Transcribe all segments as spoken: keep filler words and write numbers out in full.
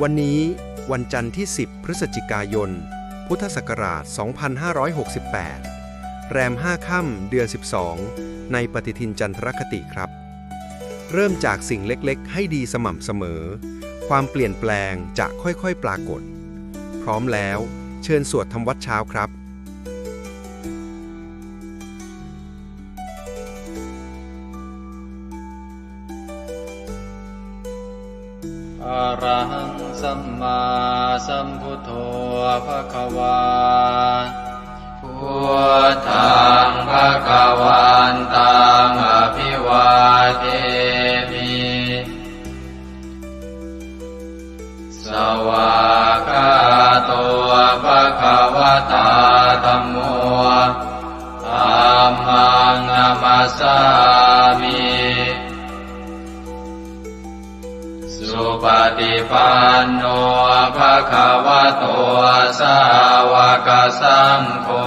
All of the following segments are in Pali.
วันนี้วันจันทร์ที่ สิบ พฤศจิกายน พุทธศักราช สองพันห้าร้อยหกสิบแปด แรม ห้า ค่ำ เดือน สิบสอง ในปฏิทินจันทรคติครับ เริ่มจากสิ่งเล็กๆ ให้ดีสม่ำเสมอ ความเปลี่ยนแปลงจะค่อยๆ ปรากฏ พร้อมแล้ว เชิญสวดทำวัตรเช้าครับ Arahaṃ sammāsambuddho bhagavā. Buddhaṃ bhagavantaṃ abhivādemi. Svākkhāto bhagavatā dhammo. Dhammaṃ namassāmi. Supaṭipanno bhagavato sāvakasaṅgho.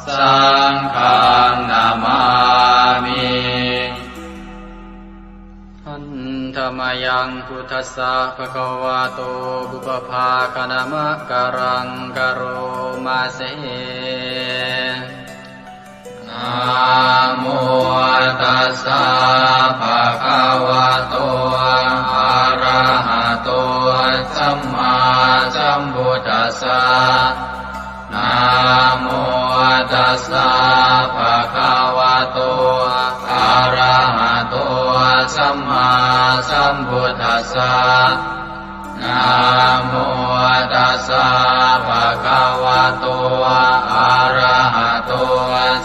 Saṅghaṃ namāmi. Handa mayaṃ buddhassa bhagavato pubbabhāganamakāraṃ karoma se. Namo tassa bhagavato arahato sammāsambuddhassa. Namo tassa bhagavato arahato sammāsambuddhassa. Namo tassa bhagavato arahato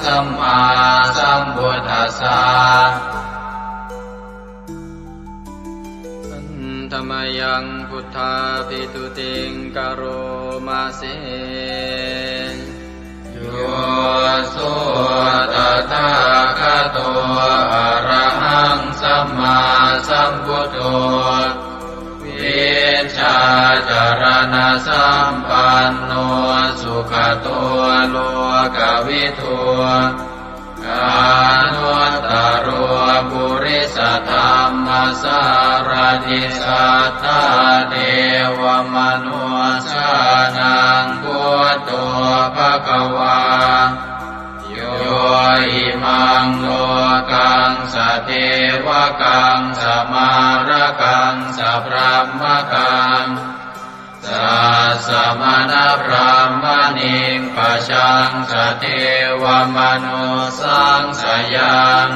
sammāsambuddhassa. Handa mayaṃ buddhābhistutiṃ karoma se. Yo so tathāgato arahaṃ sammāsambuddho, vijjācaraṇasampanno sugato lokavidū, anuttaro purisadammasārathi satthā devamanussānaṃ buddho bhagavā. Yo imaṃ lokaṃ sadevakaṃ samārakaṃ sabrahmakaṃ sassamaṇabrāhmaṇiṃ pajaṃ sadevamanussāṃ sayaṃ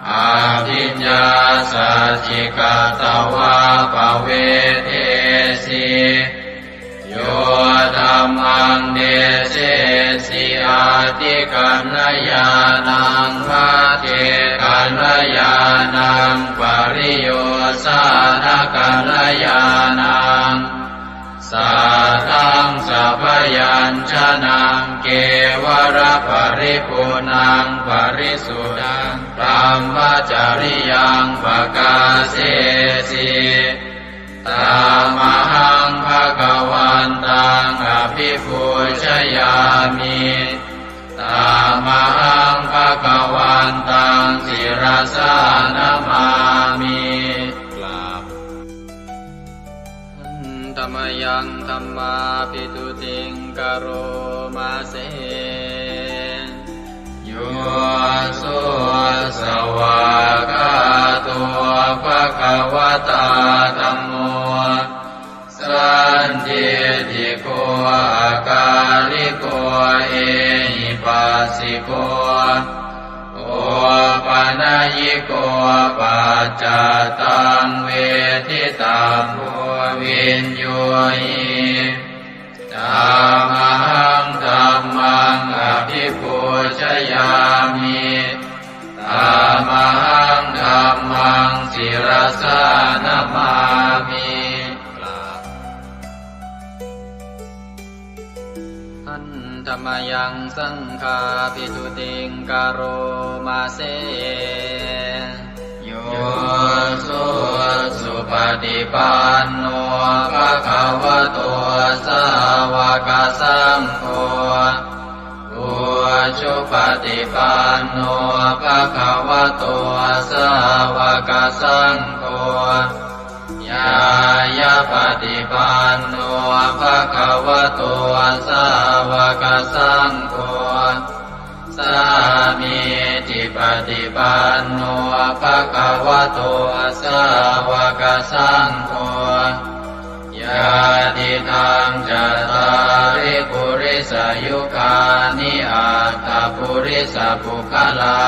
abhiññāsacchikatvā pavedesi. Yo dhammaṃ desesi atthikaññāṇaṃ, pacchekakaññāṇaṃ, pariyosānakaññāṇaṃ, sātthaṃ sabyañjanaṃ, kevalaparipuṇṇaṃ parisuddhaṃ brahmacariyaṃ pakāsesi. Tamahaṃ bhagavantaṃ abhipūjayāmi. Tamahaṃ bhagavantaṃ sirasā namāmi. กราบ Handa mayaṃ dhammābhistutiṃ karoma se. Yo so svākkhāto bhagavatā dhammo, sandiṭṭhiko akāliko ehipassiko opanayiko paccattaṃ veditabbo viññūhi. Tamahaṃ dhammaṃ abhipūjayāmi. Tamahaṃ dhammaṃ sirasā namāmi. กราบ Handa mayaṃ saṅghābhistutiṃ karoma se. Yo so supaṭipanno bhagavato sāva sāvakasaṅgho, ujupaṭipanno bhagavato sāvakasaṅgho, ñāyapaṭipanno bhagavato sāvakasaṅgho, sāmīcipaṭipanno bhagavato sāvakasaṅgho, yadidaṃ cattāri purisayugāni aṭṭha purisapuggalā,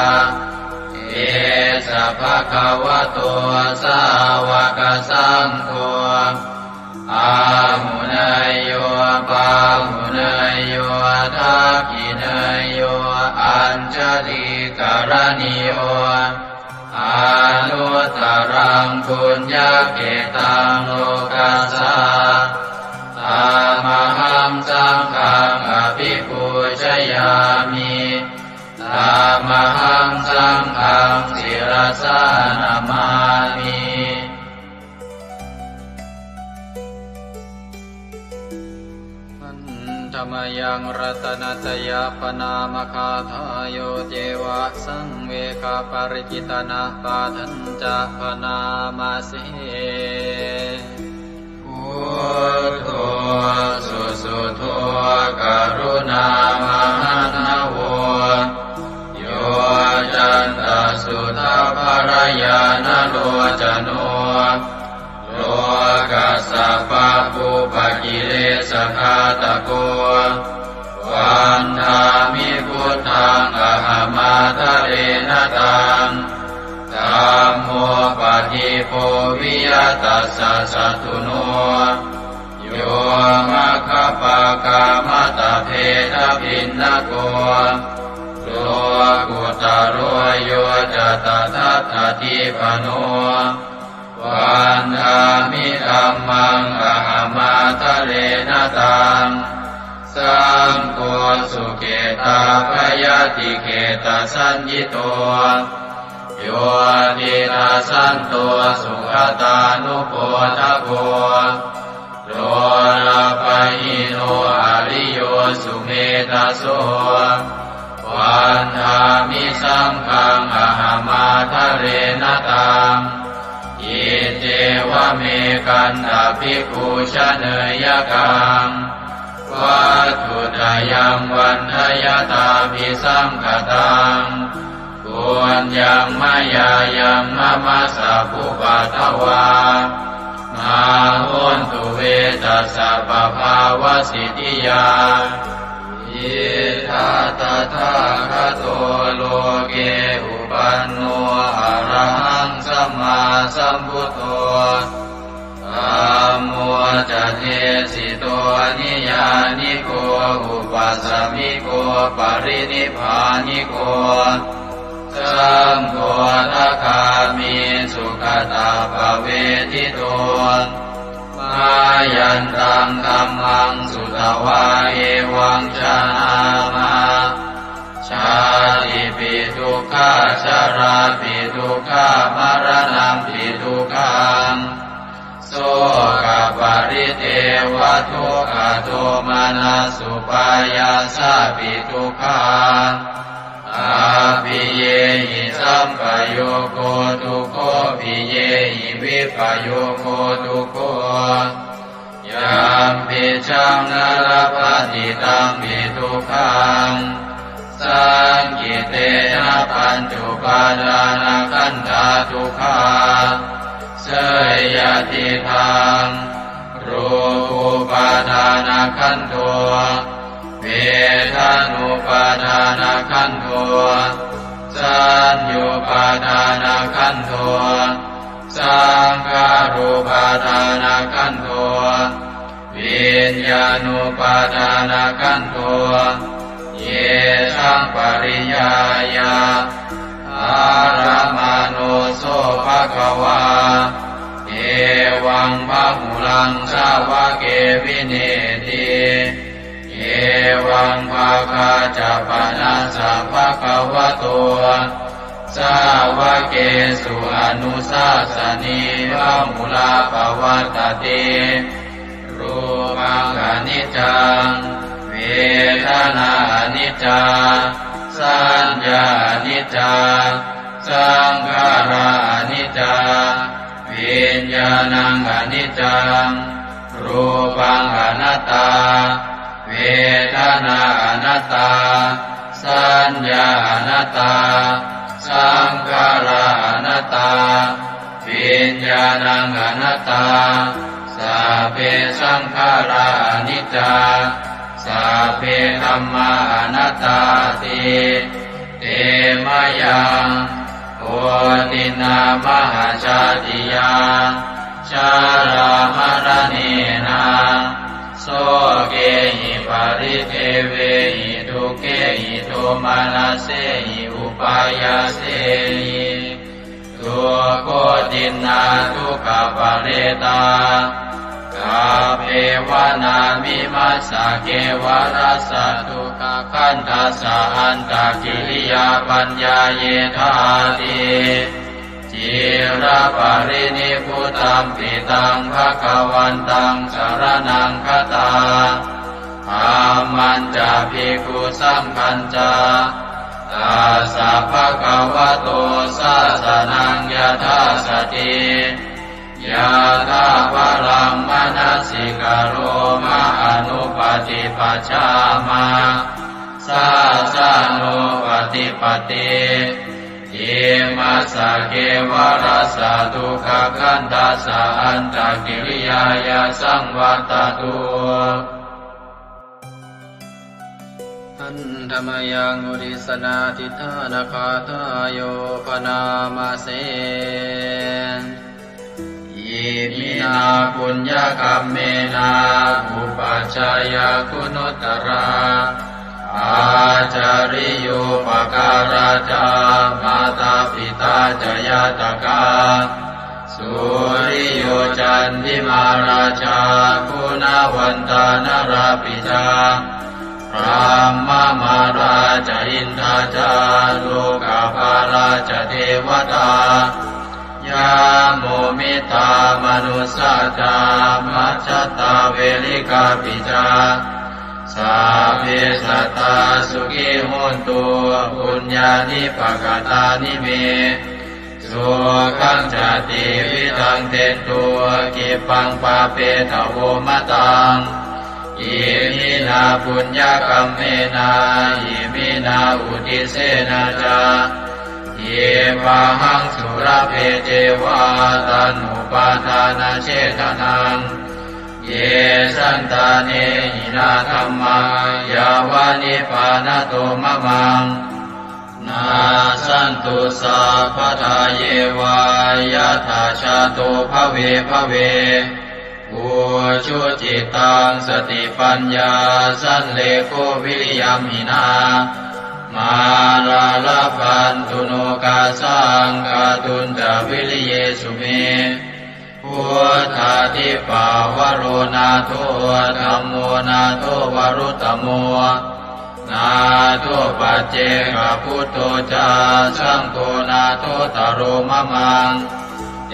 esa bhagavato sāvakasaṅgho, āhuneyyo pāhuneyyo dakkhiṇeyyo añjalikaraṇīyo, anuttaraṃ puññakkhettaṃ lokassā. Tamahaṃ saṅghaṃ abhipūjayāmi. Tamahaṃ saṅghaṃ sirasā namāmi. Handa mayaṃ ratanattayappaṇāmagāthā, yo ceva saṃvegaparikittanapāṭhañca bhaṇāma se. Buddho susuddho karuṇāmahaṇṇavo, yoccantasuddhabbarañāṇalocano, lokassa pabbupakilesagāthako, vandāmi buddhaṃ ahamādarena taṃ. Dhammo padīpo viya tassa satthuno, yo maggapākamattabhedabhinnako, lokuttaro yo ca tadattadīpano, vandāmi dhammaṃ ahamādarena taṃ. Saṅgho sukhitavayadikhettasaññito, yo tidasanto sugatānubodhako, lolapahīno ariyo sumedhaso, vandāmi saṅghaṃ ahamādarena taṃ. Iccevamekantabhikkhū janeyyakaṃ, vatthuttayaṃ vandayattabhisaṅkhataṃ, puññaṃ mayā yaṃ mama sabbupaddavā, mā hontu ve tassa pabhāvasiddhiyā. Idha tathāgato loke upanno arahaṃ sammāsambuddho, dhammo ca desito niyyāniko upasamiko parinibbāniko, saṅgho dvādagāmi sugatappavedito. Mayantaṃ dhammaṃ sutvā evaṃ janāma, jātipi dukkhā jarāpi dukkhā maraṇampi dukkhaṃ, sokaparidevadukkhadomanassupāyāsāpi dukkhā, appiyehi sampayogo dukkho piyehi vippayogo dukkho, yampicchaṃ na labhati tampi dukkhaṃ, saṅkhittena pañcupādānakkhandhā dukkhā. Seyyathidaṃ, rūpupādānakkhandho, vedanupādānakkhandho, saññupādānakkhandho, saṅkhārupādānakkhandho, viññāṇupādānakkhandho, yesaṃ pariññāya ārāmaṇo so bhagavā, evaṃ bahulaṃ sāvake vineeti. Evaṃ bhāgā ca panassa bhagavato sāvakesu anussāsanī bahulā pavattati. Rūpaṃ khaṇi niccaṃ, vedanā aniccā, saññā aniccā, saṅkhārā aniccā, viññāṇaṃ aniccaṃ, rūpaṃ anattā, vedanā anattā, saññā anattā, saṅkhārā anattā, viññāṇaṃ anattā, sabbe saṅkhārā aniccā, sabbe dhammā anattāti. Te mayaṃ otiṇṇā mahāsātiyā, jarāmaraṇena, sokehi paridevehi dukkhehi domanassehi upāyāsehi, dukkhotiṇṇā dukkhaparetā, kappevāna vimassa kevalassa dukkhakkhandhassa antakiriyā paññāyethāti. Ciraparinibbutampi taṃ bhagavantaṃ saraṇaṃ gatā, dhammañca bhikkhusaṅghañca, tassa bhagavato sāsanaṃ yathāsati, yathābalaṃ manasikaroma anuppaṭipajjāma, sāsanūpaṭipatti. Imassa kevalassa dukkhakkhandhassa antakiriyāya saṃvattatu. Handa mayaṃ uddissanādhiṭṭhānagāthāyo bhaṇāma se. Iminā puññakammena upajjhāyā guṇuttarā, ācariyūpakārā ca mātā pitā ca ñātakā, suriyo candimā rājā guṇavantā narāpi ca, brahmamārā ca indā ca lokapālā ca devatā, yamo mittā manussā ca majjhattā verikāpi ca, sabbe sattā sukhī hontu puññāni pakatāni me, sukhañca tividhaṃ dentu khippaṃ pāpetha vomataṃ. Iminā puññakammena iminā uddissena ca khippāhaṃ sulabhe ceva taṇhupādānachedanaṃ. Ye santāne hinā dhammā yāva nibbānato mamaṃ, nassantu sabbadā yeva yattha jāto bhave bhave. Ujucittaṃ satipaññā sallekho viriyamhinā, mārā labhantu nokāsaṃ kātuñca viriyesu me. Buddhādhipavaro nātho, dhammo nātho varuttamo, nātho paccekabuddho ca, saṅgho nāthottaro mamaṃ.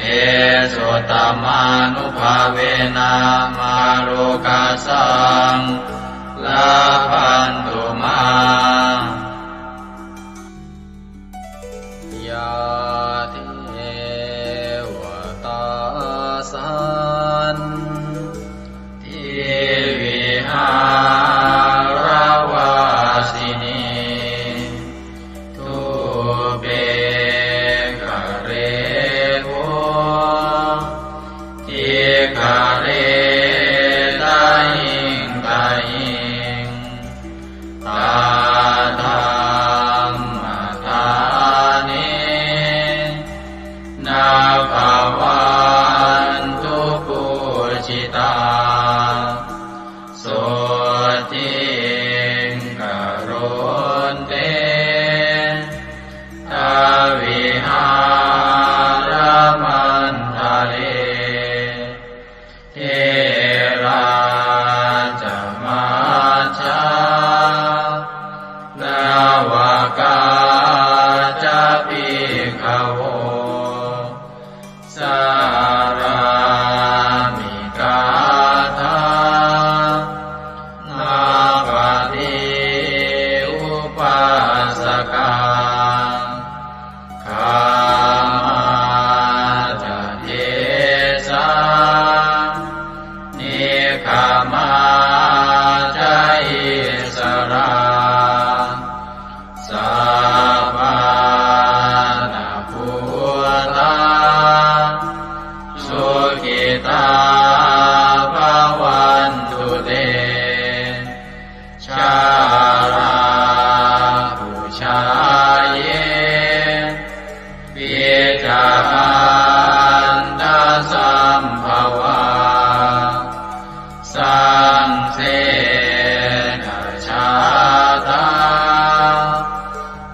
Tesottamānubhāvena mārokāsaṃ labhantu mā. Yā devatā santivihāravāsinī, thūpe ghare bodhighare tahiṃ tahiṃ, Samā ca issarā sappāṇabhūtā sukhitā bhavantu te. Jalābujā yepi ca aṇḍasambhavā saṃsedajātā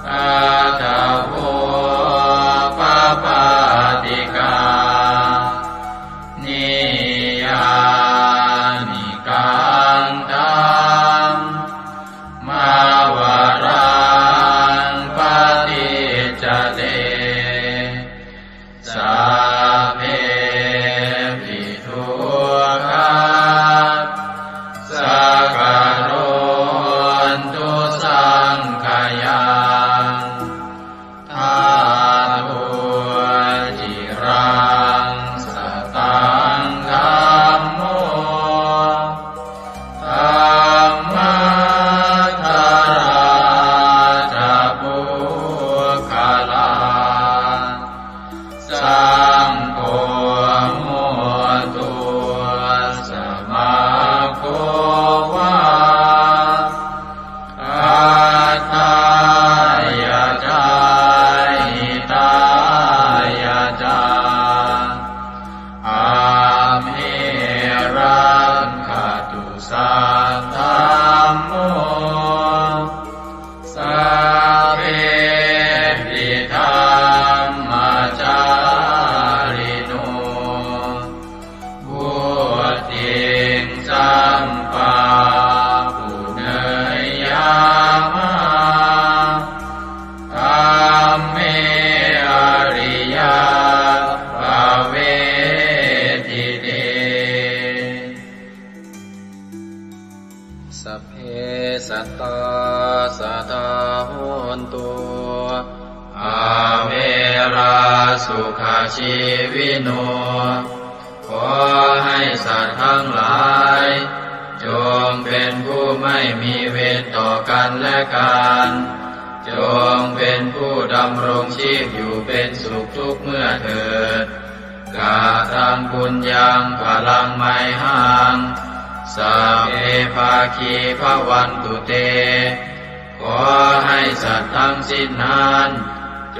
athavopapātikā niyyānikaṃ dhammavaraṃ paṭicca te sabbepi dukkhā sakarontu saṅkhayaṃ. Tato ciraṃ sataṃ dhammo dhammaddharā ca puggalā saṅgho hotu samaggo va atthāya ca hitāya ca. Amhe rakkhatu saddhammo sabbepi dhammacārino. Vuḍḍhiṃ sampāpuṇeyyāma dhamme ariyappavedite. Sabbe sattā sadā hontu averā sukhajīvino. ขอให้สัตว์ทั้งหลาย จงเป็นผู้ไม่มีเวรต่อกันและกัน จงเป็นผู้ดำรงชีพอยู่เป็นสุขทุกเมื่อเถิด Kataṃ puññaṃ phalaṃ mayhaṃ sabbe bhāgī bhavantu te. ขอให้สัตว์ทั้งสิ้นนั้น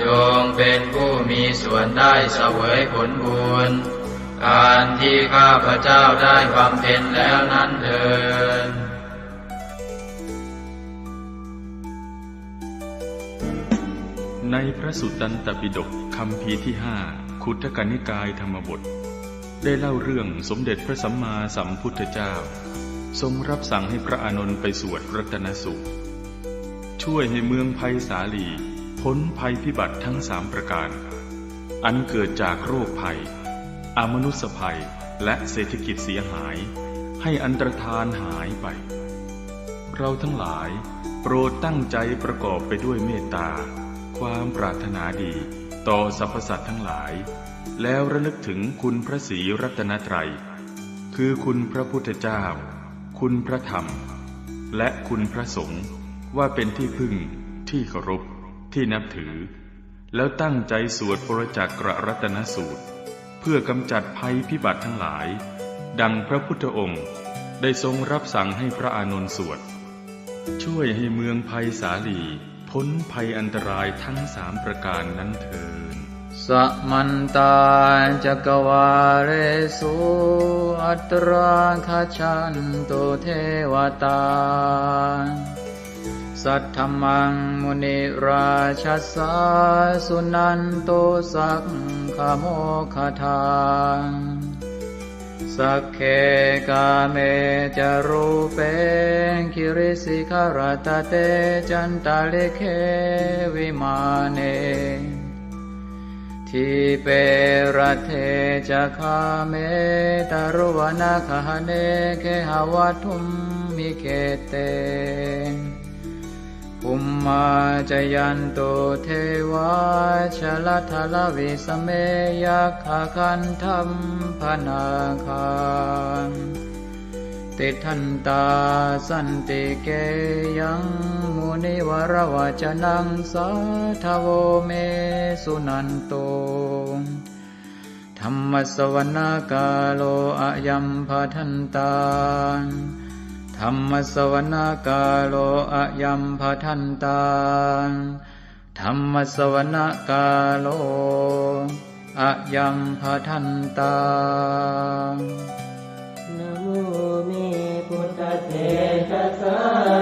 จงเป็นผู้มีส่วนได้เสวยผลบุญ อันที่ข้าพเจ้าได้บำเพ็ญแล้วนั้นเทอญ ในพระสุตตันตปิฎกคัมภีร์ที่ห้า ขุททกนิกายธรรมบท ได้เล่าเรื่องสมเด็จพระสัมมาสัมพุทธเจ้า ทรงรับสั่งให้พระอานนท์ไปสวดรัตนสูตร ช่วยให้เมืองไพศาลีพ้นภัยพิบัติทั้งสามประการ อันเกิดจากโรคภัย อมนุสสภัย และเศรษฐกิจเสียหาย ให้อันตรธานหายไป เราทั้งหลายโปรดตั้งใจประกอบไปด้วยเมตตา ความปรารถนาดีต่อสรรพสัตว์ทั้งหลาย แล้วระลึกถึงคุณพระศรีรัตนตรัย คือคุณพระพุทธเจ้า คุณพระธรรม และคุณพระสงฆ์ ว่าเป็นที่พึ่ง ที่เคารพ ที่นับถือ แล้วตั้งใจสวดปรจักกรัตนสูตร เพื่อกำจัดภัยพิบัติทั้งหลาย ดังพระพุทธองค์ได้ทรงรับสั่งให้พระอานนท์สวด ช่วยให้เมืองไพศาลีพ้นภัยอันตรายทั้งสามประการนั้นเทอญ Samantā cakkavāḷesu atrāgacchantu devatā. Saddhammaṃ munirājassa suṇantu saggamokkhadaṃ. Sagge kāme ca rūpe girisikharataṭe cantalikkhe vimāne. Dīpe raṭṭhe ca gāme taruvanagahane gehavatthumhi khette. Bhummā cāyantu devā jalathalavisame yakkhagandhabbanāgā. tiṭṭhantā santike yaṃ munivaravacanaṃ sādhavo me suṇantu. Dhammassavanakālo ayambhadantā. Dhammassavanakālo ayambhadantā. Dhammassavanakālo ayambhadantā. Namo me buddhatejasā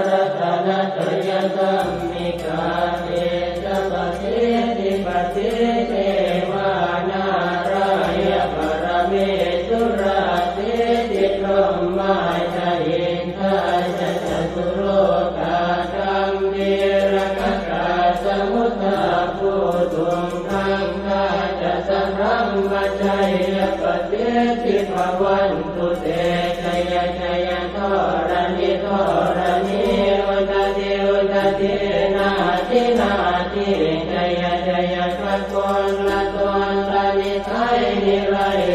ratanattayadhammikā tejapasiddhi pasīdevā nārāya paramesurā siddhibrahmā ca indā ca catulokā gambhīrakkhakā samuddā bhūtuṃ gaṅgā ca sabrahmajayya pasiddhi bhavantu te. Jaya jaya dharaṇi dharaṇī udadhi udadhī nadi nadī jaya jaya gaganalatanalatanī nilaya nilaya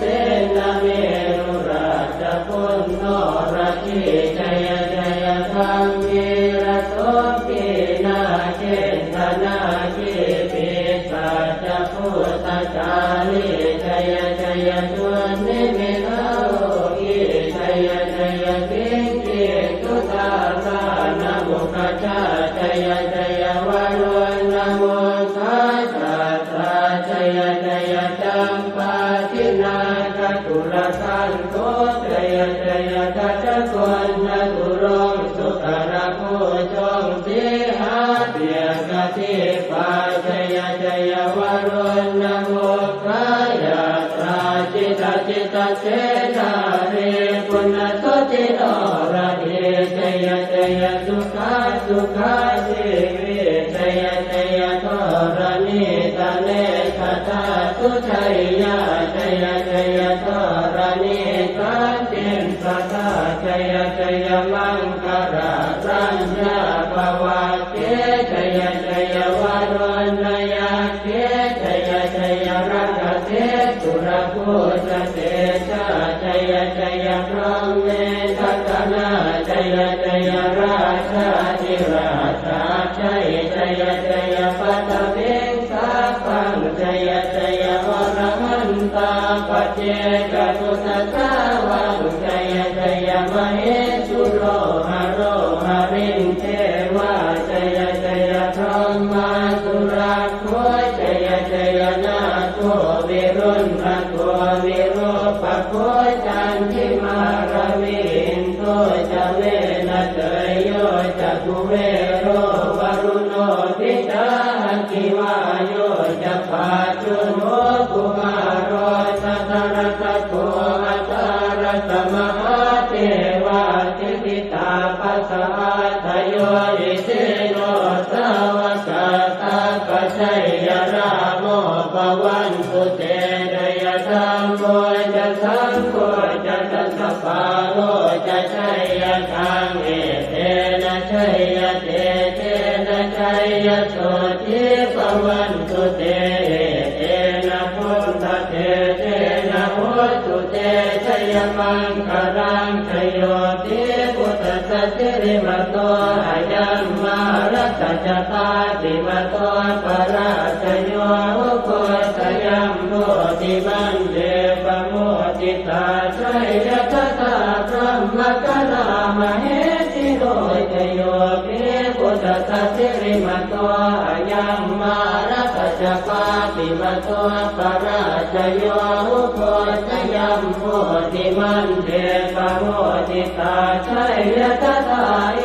sena merurāja purnaredī jaya jaya gambhīra sombhī nāgendanāgī pisāca bhūtakālī jaya jaya dunnimittarogī jaya jaya siṅgī sudādānamukhajā jaya jaya varuṇamukhasātrā jaya jaya campādināgakulagantho jaya jaya gajagonnaturaṅga sukarabhujaṅga sīhabyagghadīpā jaya jaya varuṇamukhayātrā jita jita senārī puna suddhi noradī jaya jaya sukhā sukhā jīvī jaya jaya dharaṇītale sadā sujayyā jaya jaya dharaṇī santin sadā jaya jaya maṅkararaññā bhavagge jaya jaya varuṇayakkhe jaya jaya rakkhase surabhujatejā jaya jaya brahmendagaṇā jaya jaya rājādhirājā jaya jaya jaya paṭhaviṃ sabbaṃ jaya jaya arahantā paccekabuddhasāvaṃ jaya jaya mahesuro haro harindevā jaya jaya brahmā surakkho jaya jaya nāgo viruḷhako virūpakkho candimā ravi indo ca venateyyo ca kuvero varuṇopi ca aggi vāyo ca pājuṇho kumāro dhataraṭṭhako aṭṭhārasa mahādevā siddhitāpasa-ādayo isino sāvakā sabbajayarāmo bhavantu te. Jaya dhammo ca saṅgho ca dasapālo ca jayakaṃ etena jayatejena jayasotthī bhavantu te. Etena buddhatejena hotu te jayamaṅgalaṃ. Jayo pi buddhassa sirīmato ayaṃ mārassa ca pāpimato parājayo ugghosayuṃ bodhimaṇḍe pamoditā jaya tadā brahmagaṇā mahesino. Jayo pi buddhassa sirīmato ayaṃ mārassa ca pāpimato parājayo ugghosayuṃ bodhimaṇḍe pamoditā jaya tadā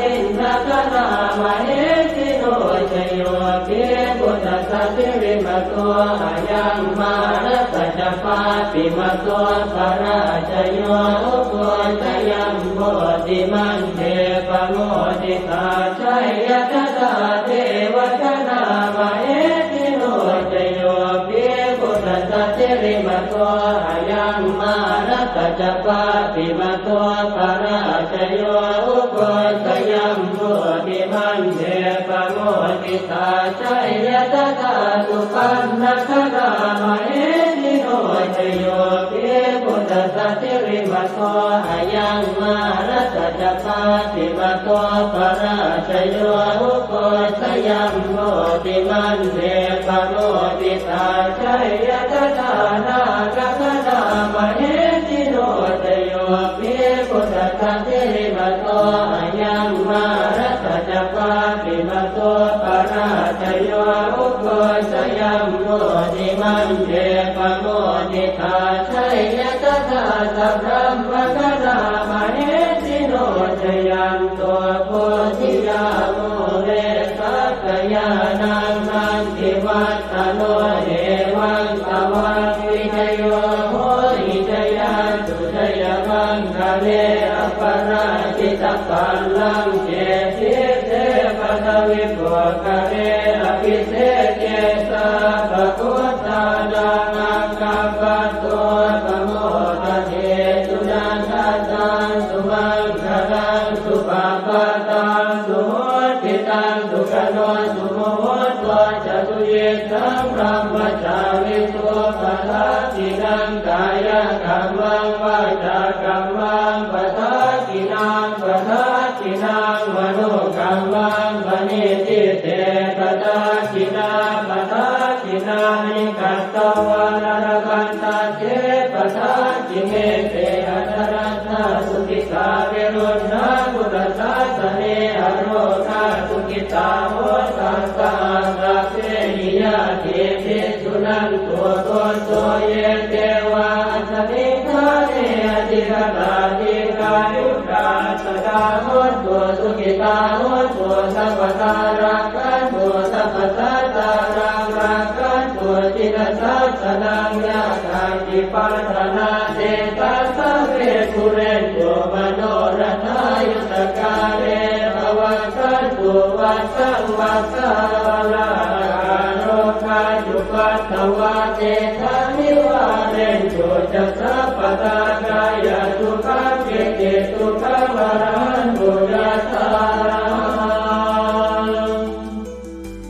indagaṇā mahesino. Jayo pi buddhassa sirīmato ayaṃ mārassa ca pāpimato parājayo ugghosayuṃ bodhimaṇḍe pamoditā jaya tadā devagaṇā mahesino. Jayo pi buddhassa sirīmato ayaṃ mārassa ca pāpimato parājayo ugghosayuṃ bodhimaṇḍe pamoditā jaya tadā supaṇṇagaṇā mahesino. Jayo pi buddhassa sirīmato ayaṃ mā Mārassa ca pāpimato parājayo, ugghosayuṃ bodhimaṇḍe pamoditā, jaya tadā nāgagaṇā mahesino. Jayo hi buddhassa sirīmato ayaṃ, mārassa ca pāpimato parājayo, ugghosayuṃ bodhimaṇḍe pamoditā, jaya tadā sabrahmagaṇā mahesino. Jayanto bodhiyā mūle sakyānaṃ nandivaḍḍhano, evaṃ tvaṃ vijayo hohi jayassu jayamaṅgale, aparājitapallaṅke sīse paṭhavipokkhare, abhiseke sabbabuddhānaṃ aggappatto pamodati. Sunakkhattaṃ sumaṅgalaṃ supabhātaṃ suhuṭṭhitaṃ, sukhaṇo sumuhutto ca suyiṭṭhaṃ brahmacārisu, padakkhiṇaṃ kāyakammaṃ vācākammaṃ padakkhiṇaṃ, padakkhiṇaṃ manokammaṃ paṇidhī te padakkhiṇā, padakkhiṇāni katvāna labhantatthe padakkhiṇe. Te atthaladdhā sukhitā viruḷhā buddhasāsane, arogā sukhitā hotha saha sabbehi ñātibhi. Suṇantu bhonto ye devā asmiṃ ṭhāne adhigatā, dīghāyukā sadā hontu, sukhitā hontu sabbadā, rakkhantu sabbasattānaṃ, rakkhantu jinasāsanaṃ. Yā kāci patthanā tesaṃ sabbe pūrentu manorathā, yuttakāle pavassantu vassaṃ vassā, ālāhakā rogā cupaddavā tesaṃ nivārentu ca sabbadā, kāyasukhaṃ cittisukhaṃ arahantu yathārahaṃ.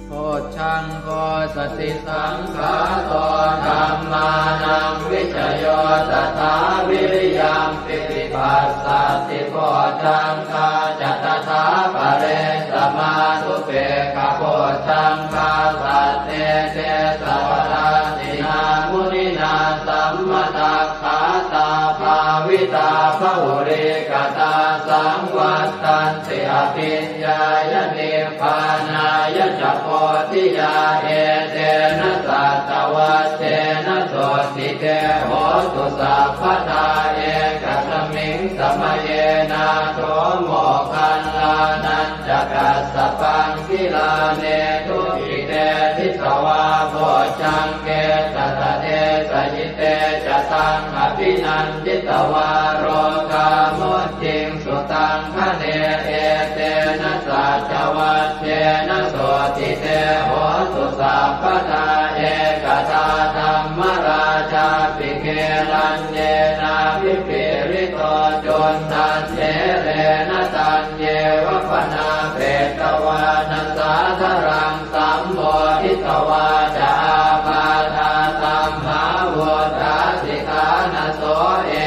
Bojjhaṅgo satisaṅkhāto dhammānaṃ vicayo tathā, viriyampīti passaddhi bojjhaṅgā ca tathāpare, samādhupekkhabojjhaṅgā sattete sabbadassinā, muninā sammadakkhātā bhāvitā bahulīkatā, saṃvattanti abhiññāya nibbānāya ca bodhiyā. Etena saccavajjena sotthi te hotu sabbadā, ekasmiṃ samaye nātho moggallānañca kassapaṃ, gilāne dukkhite disvā bojjhaṅge satta desayi. Te ca taṃ abhinanditvā rogā mucciṃsu taṅkhaṇe. Etena saccavajjena sotthi te hotu sabbadā. Ekadā dhammarājāpi gelaññenābhipīḷito, cundattherena taññeva bhaṇāpetvāna sādaraṃ, sammoditvā ca ābādhā tamhā vuṭṭhāsi ṭhānaso.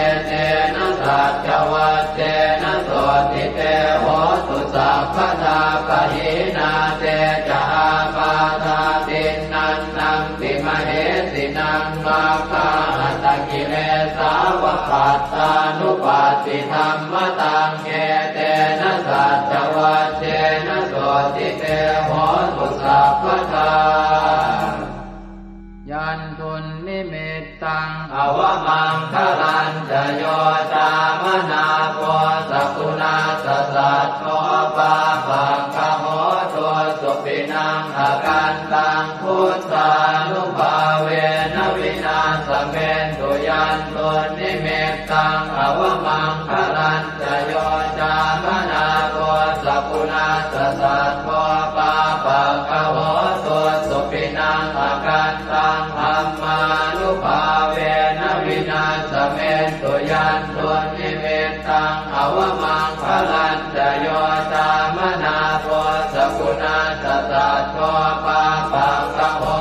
Etena saccavajjena sotthi te hotu sabbadā. Pahīnā te ca ābādhā tiṇṇannampi mahesinaṃ, maggāhatakilesā va pattānuppattidhammataṃ. Etena saccavajjena sotthi te hotu sabbadā. Yandunnimittaṃ avamaṅgalañca yo cāmanāpo sakuṇassa saddo, pāpaggaho dussupinaṃ akantaṃ, buddhānubhāvena vināsamentu. Yandunnimittaṃ avamaṅgalañca yo cāmanāpo sakuṇassa saddo, pāpaggaho dussupinaṃ akantaṃ, dhammānubhāvena vināsamentu. Yandunnimittaṃ avamaṅgalañca yo cāmanāpo sakuṇassa saddo, pāpaggaho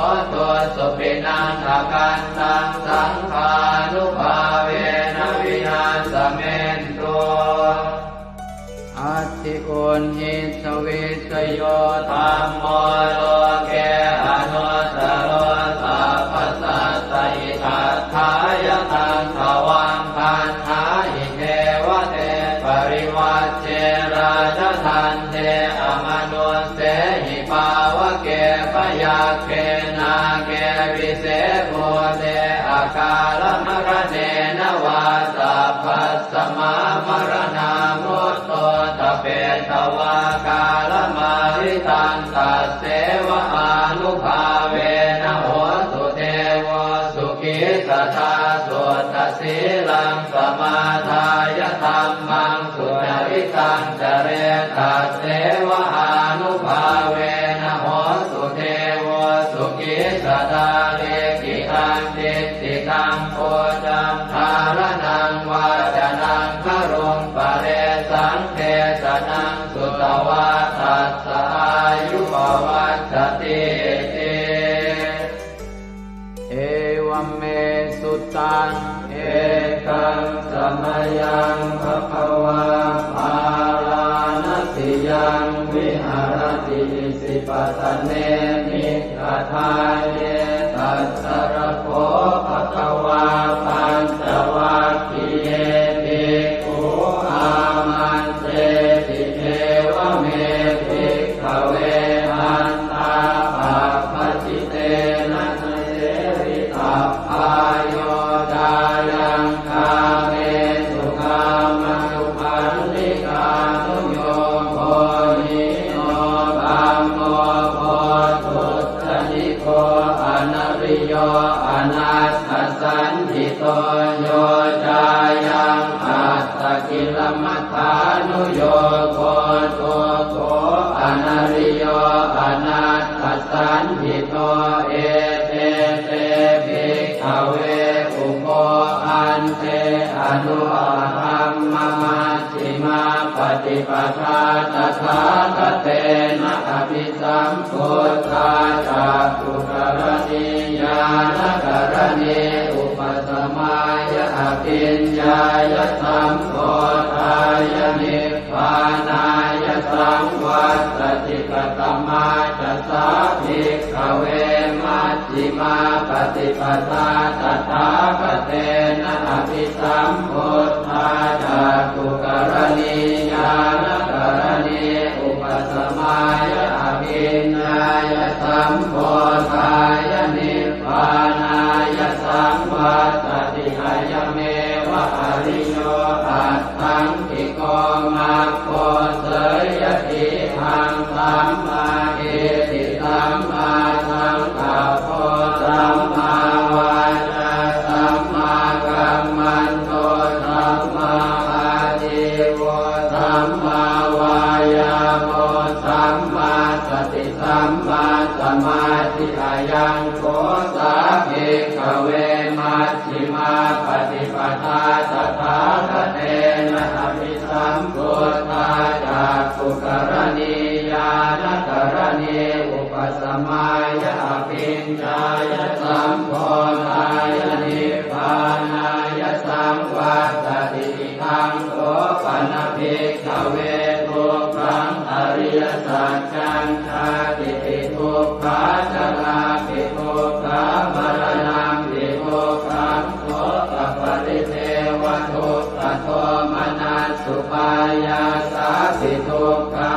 uṇhissavissayo dhammo loke anuttaro sabbasattahitatthāya taṃ tvaṃ gaṇhāhi devate parivajje rājadaṇḍe amanussehi pāvake byagghe nāge vise bhūte akālamaraṇena vā sabbasmā maraṇā mutto ṭhapetvā kālamāritaṃ tasseva ānubhāvena hotu devo sukhī sadā. Suddhasīlaṃ samādāya dhammaṃ sucaritaṃ care tasseva ānubhāvena hotu devo sukhī sadā. Likkhitaṃ cintitaṃ pūjaṃ dhāraṇaṃ vācanaṃ garuṃ paresaṃ desanaṃ sutvā tassa āyu pavaḍḍhatīti. Evaṃ me sutaṃ. Ekaṃ samayaṃ bhagavā bārāṇasiyaṃ viharati isipatane migadāye. Tatra kho bhagavā pañcavaggiye bhikkhū āmantesi: Evaṃ me bhikkhave antā pabbajitena na sevitabbā, yo cāyaṃ kāmesu kāmasukhallikānuyogo hīno gammo pothujjaniko anariyo anatthasañhito, yo cāyaṃ attakilamathānuyogo dukkho anariyo anatthasañhito. Ete te bhikkhave ubho ante anupagamma majjhimā paṭipadā tathāgatena abhisambuddhā cakkhukaraṇī ñāṇakaraṇī upasamāya abhiññāya sambodhāya nibbānāya saṃvattati. Katamā ca sā bhikkhave maj jjhimā paṭipadā tathāgatena abhisambuddhā cakkhukaraṇī ñāṇakaraṇī upasamāya abhiññāya sambodhāya nibbānāya saṃvattati. Ayameva ariyo aṭṭhaṅgiko maggo, seyyathīdaṃ: sammādiṭṭhi sammāsaṅkappo sammāvācā sammākammanto sammāājīvo sammāvāyāmo sammāsati sammāsamādhi. Ayaṃ kho sā bhikkhave maj jjhimā paṭipadā tathāgatena abhisambuddhā cakkhukaraṇī ñāṇakaraṇī upasamāya abhiññāya sambodhāya nibbānāya saṃvattati. Idaṃ kho pana bhikkhave dukkhaṃ ariyasaccaṃ: jātidhi dukkhā jarāpi dukkhā maraṇampi dukkhaṃ sokaparidevadukkhadomanassupāyāsāpi dukkhā,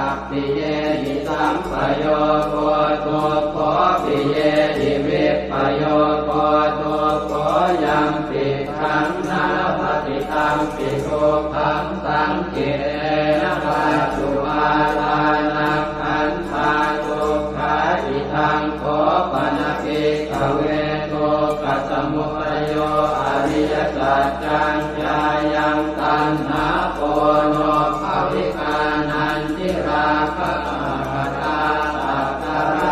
appiyehi sampayogo dukkho piyehi vippayogo dukkho, yampi dvaṃ na labhati tampi dukkhaṃ saṅkhittena pañcupādānakkhandhā dukkhā. Idaṃ kho pana bhikkhave dukkhasamudayo ariyasaccaṃ: yāyaṃ taṇhā ponobbhavikā nandirāgasahagatā tatra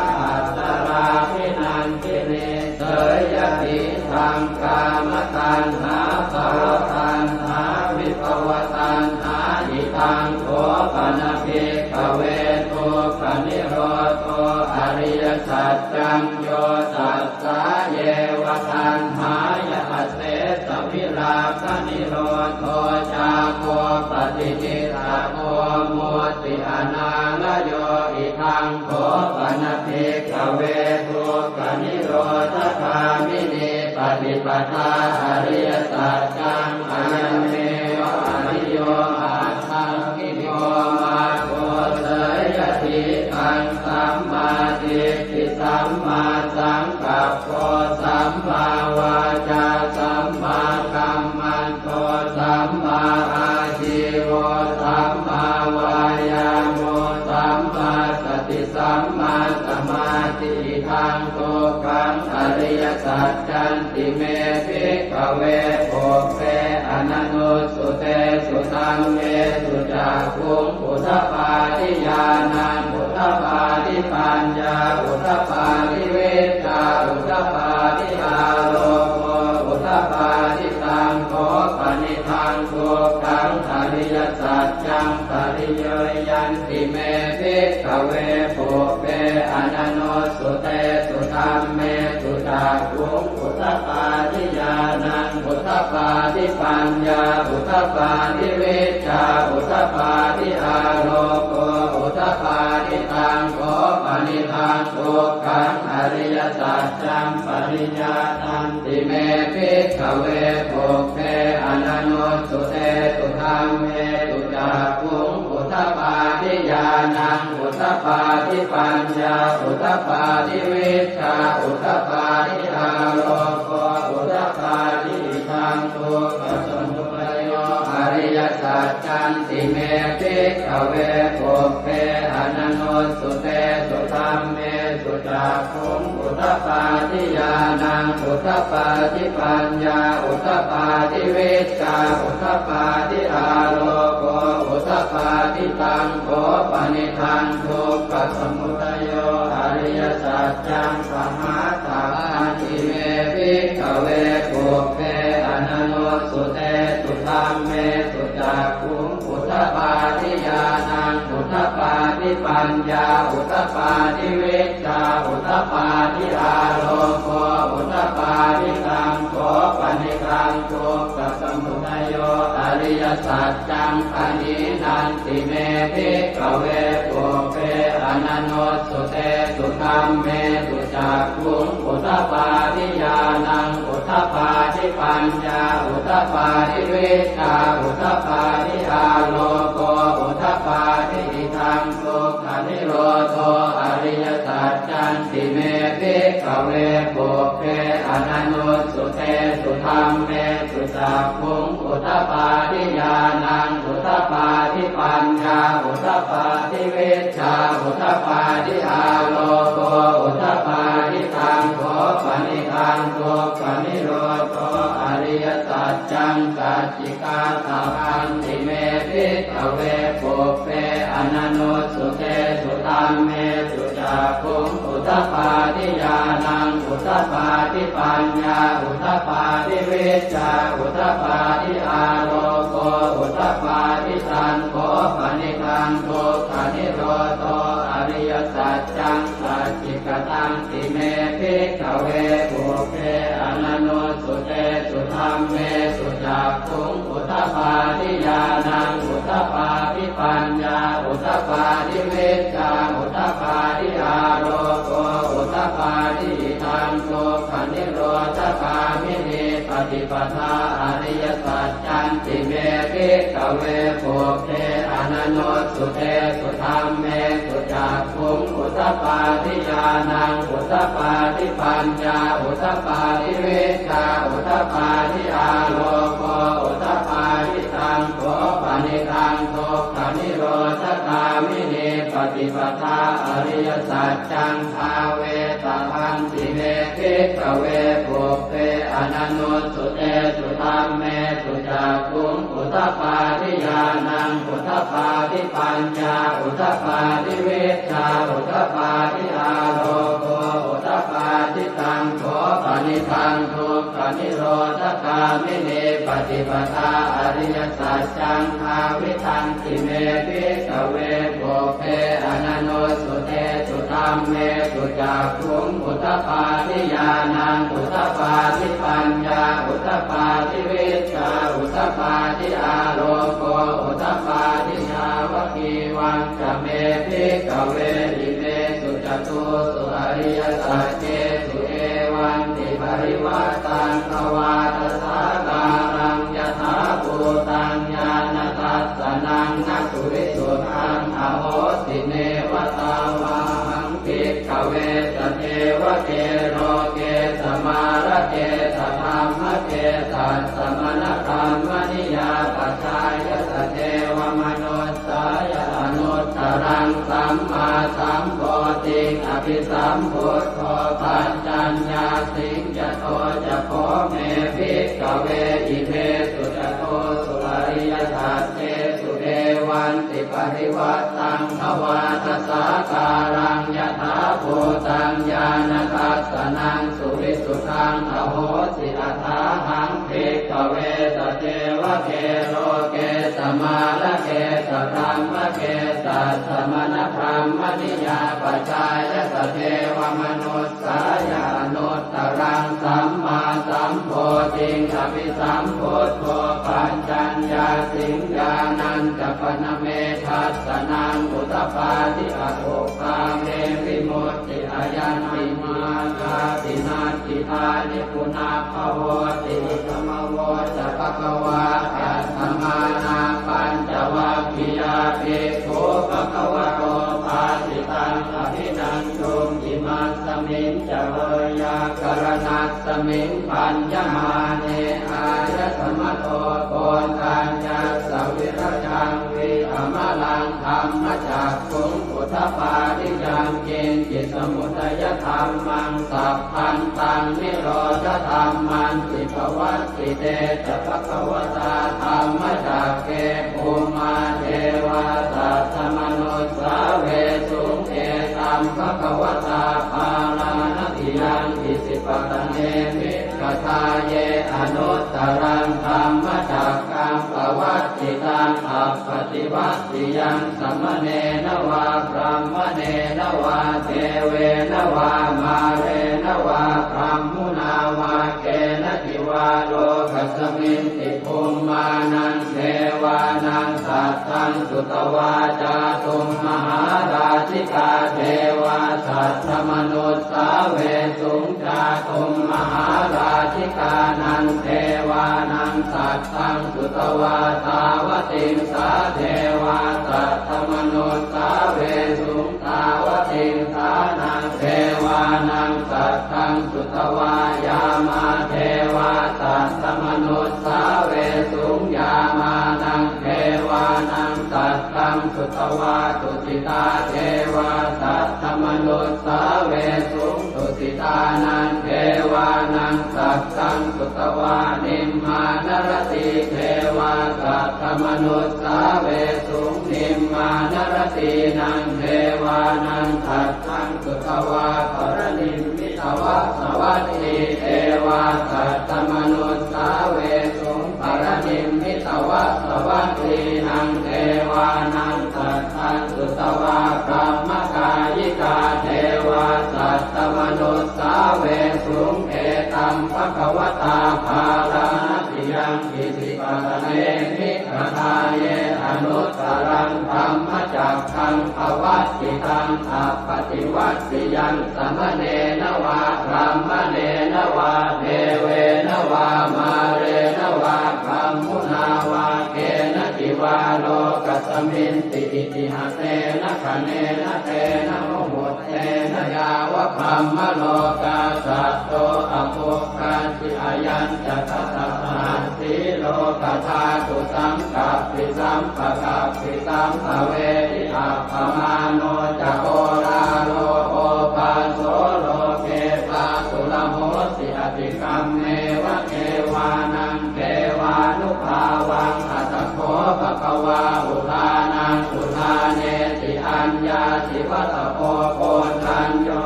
tatrābhinandinī, seyyathīdaṃ: kāmataṇhā bhavataṇhā vibhavataṇhā. Idaṃ kho pana bhikkhave dukkhanirodho ariyasaccaṃ: yo tassāyeva taṇhāya asesavirāganirodho cāgo paṭi Nissaggo mutti anālayo. Idaṃ kho pana bhikkhave dukkhanirodhagāminī paṭipadā ariyasaccaṃ. Ayameva ariyo aṭṭhaṅgiko maggo. Seyyathīdaṃ: sammādiṭṭhi sammāsaṅkappo sammāvācā sammākammanto sammāājīvo sammāvāyāmo sammāsati sammāsamādhi. Idaṃ dukkhaṃ ariyasaccanti me bhikkhave pubbe ananussutesu dhammesu cakkhuṃ udapādi ñāṇaṃ udapādi paññā udapādi vijjā udapādi āloko udapādi. Taṃ kho panidaṃ dukkhaṃ ariyasaccaṃ pariyāyanti me bhikkhave pubbe ananussutesu dhammesu cakkhuṃ udapādi ñāṇaṃ udapādi paññā udapādi vijjā udapādi āloko udapādi. Taṃ kho panidaṃ dukkhaṃ ariyasaccaṃ pariyāyanti me bhikkhave pubbe ananussutesu dhammesu cakkhuṃ udapādi ñāṇaṃ udapādi paññā udapādi vijjā udapādi āloko udapādi. Idaṃ dukkhasamudayo ariyasaccanti me bhikkhave pubbe ananussutesu dhammesu cakkhuṃ udapādi ñāṇaṃ udapādi paññā udapādi vijjā udapādi āloko udapādi. Taṃ kho panidaṃ dukkhasamudayo ariyasaccaṃ pahātabbanti me bhikkhave pubbe ananussutesu dhammesu cakkhuṃ udapādi ñāṇaṃ udapādi paññā udapādi vijjā udapādi āloko udapādi. Taṃ kho panidaṃ dukkhasamudayo ariyasaccaṃ pahīnanti me bhikkhave pubbe ananussutesu dhammesu cakkhuṃ udapādi ñāṇaṃ udapādi paññā udapādi vijjā udapādi āloko udapādi. Idaṃ dukkhanirodho ariyasaccanti me bhikkhave pubbe ananussutesu dhammesu cakkhuṃ udapādi ñāṇaṃ udapādi paññā udapādi vijjā udapādi āloko udapādi. Taṃ kho panidaṃ dukkhanirodho ariyasaccaṃ sacchikātabbanti me bhikkhave pubbe ananussutesu dhammesu cakkhuṃ udapādi ñāṇaṃ udapādi paññā udapādi vijjā udapādi āloko udapādi. Taṃ kho panidaṃ dukkhanirodho ariyasaccaṃ sacchikatanti me bhikkhave pubbe ananussutesu dhammesu cakkhuṃ udapādi ñāṇaṃ udapādi paññā udapādi vijjā udapādi āloko udapādi. Idaṃ dukkhanirodhagāminī paṭipadā ariyasaccanti me bhikkhave pubbe ananussutesu dhammesu cakkhuṃ udapādi ñāṇaṃ udapādi paññā udapādi vijjā udapādi āloko udapādi. Taṃ kho panidaṃ dukkhanirodhagāminī paṭipadā ariyasaccaṃ bhāvetabbanti me bhikkhave pubbe ananussutesu dhammesu cakkhuṃ udapādi ñāṇaṃ udapādi paññā udapādi vijjā udapādi āloko udapādi. Taṃ kho panidaṃ dukkhanirodhagāminī paṭipadā ariyasaccaṃ bhāvitanti me bhikkhave pubbe ananussutesu Dhammesu cakkhuṃ udapādi ñāṇaṃ udapādi paññā udapādi vijjā udapādi āloko udapādi. Yāvakīvañca me bhikkhave imesu catūsu ariyasaccesu evantiparivaṭṭaṃ dvādasākāraṃ yathābhūtaṃ ñāṇadassanaṃ na suvisuddhaṃ ahosi, neva tāvāhaṃ bhikkhave sadevake loke samārake sadhammake sassamaṇabrāhmaṇiyā pajāya sadevamanussāya anuttaraṃ sammāsambodhiṃ abhisambuddho paccaññāsiṃ. Yato ca kho me bhikkhave imesu catūsu ariyasaccesu evantiparivaṭṭaṃ dvādasākāraṃ yathābhūtaṃ ñāṇadassanaṃ suvisuddhaṃ ahosi, athāhaṃ bhikkhave sadevake loke samārake sadhammake sassamaṇabrāhmaṇiyā pajāya sadevamanussāya anuttaraṃ sammāsambodhiṃ abhisambuddho paccaññāsiṃ. Ñāṇañca pana me dassanaṃ udapādi, akuppā me vimutti, ayañpi mārgāti natthitāni punabbhavoti. Idamavoca bhagavā. Attamanā pañcavaggiyā bhikkhū bhagavato bhāsitaṃ abhinanduṃ. Imasmiñca veyyākaraṇasmiṃ bhaññamāne āyasmato Koṇḍaññassa virajaṃ vītamalaṃ dhammacakkhuṃ udapādi: yaṅkiñci samudayadhammaṃ sabbantaṃ nirodhadhammanti. Pavattite ca bhagavatā dhammacakke bhummā devā saddamanussāvesuṃ: etaṃ bhagavatā Bārāṇasiyaṃ Isipatane Migadāye anuttaraṃ dhammacakkaṃ pavattitaṃ appaṭivattiyaṃ samaṇena vā brāhmaṇena vā devena vā mārena vā brahmunā vā kenaci vā lokasminti bhummānaṃ devānaṃ saddaṃ sutvā cātummahārājikā devā saddamanussāvesuṃ. Cātummahārājikānaṃ devānaṃ saddaṃ sutvā tāvatiṃsā devā saddamanussāvesuṃ. Tāvatiṃsānaṃ devānaṃ saddaṃ sutvā yāmā devā saddamanussāvesuṃ. Yāmānaṃ devānaṃ saddaṃ sutvā tusitā devā saddamanussāvesuṃ. Tusitānaṃ devānaṃ saddaṃ sutvā nimmānaratī devā saddamanussāvesuṃ. Nimmānaratīnaṃ devānaṃ saddaṃ sutvā paranimmitavasavattī devā saddamanussāvesuṃ. Paranimmitavasavattīnaṃ devānaṃ saddaṃ sutvā brahmakāyikā devā saddamanussāvesuṃ. Etaṃ bhagavatā Bārāṇasiyaṃ Isipatane Migadāye anuttaraṃ dhammacakkaṃ pavattitaṃ appaṭivattiyaṃ samaṇena vā brāhmaṇena vā devena vā mārena vā brahmunā vā kenaci vā lokasminti itihasena khaṇena tena muhuttena yāva brahmalokā saddo abbhuggacchi. Ayañca dasasahassī lokadhātu saṅkappi sampakappi sampavedhi. Appamāṇo ca oḷāro obhāso loke pāturahosi atikkammeva devānaṃ devānubhāvaṃ. Atha kho bhagavā udānaṃ udānesi: Aññāsi vata bho Koṇḍañño,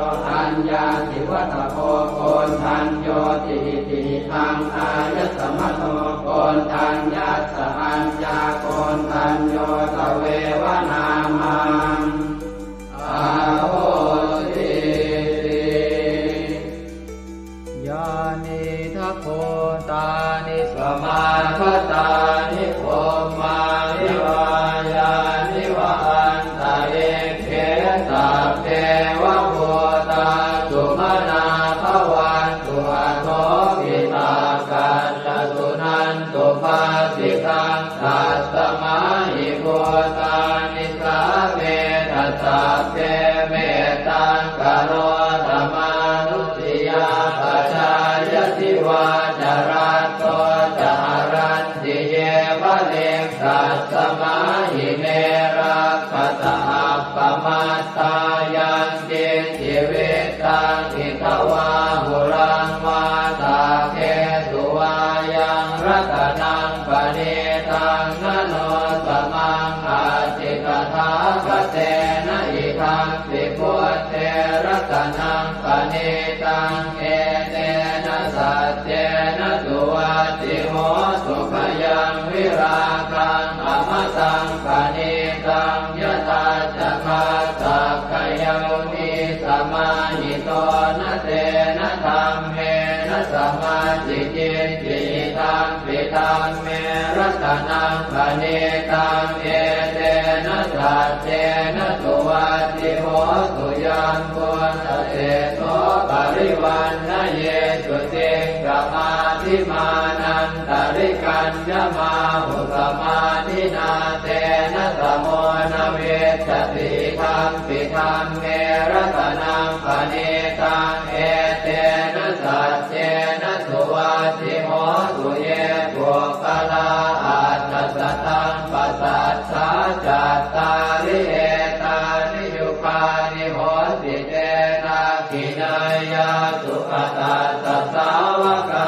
aññāsi vata bho Koṇḍaññoti. Iti hidaṃ āyasmato Koṇḍaññassa aññākoṇḍañño tveva nāmaṃ ahosi. Nisāmetha sabbe mettaṃ karotha mānusiyā pajāya divā ca ratto ca haranti ye baliṃ tasmā hi ne rakkhasa appamattā. Yaṅkiñci vittaṃ idha vā huraṃ vā saggesu vā yaṃ ratanaṃ paṇītaṃ na no samaṃ atthi tathāgatena idampi buddhe ratanaṃ paṇītaṃ etena saccena suvatthi hotu. Khayaṃ virāgaṃ amataṃ paṇītaṃ yadajjhagā sakyamunī samāhito na tena dhammena samatthi kiñci idampi dhamme ratanaṃ paṇītaṃ etena saccena suvatthi hotu. Yambuddhaseṭṭho parivaṇṇayī suciṃ samādhimānantarikaññamāhu samādhinā tena samo na vijjati idampi dhamme ratanaṃ paṇītaṃ etena saccena suvatthi hotu. Ye puggalā aṭṭha sataṃ pasaṭṭhā cattāri etāni yugāni honti te dakkhiṇeyyā sugatassa sāvakā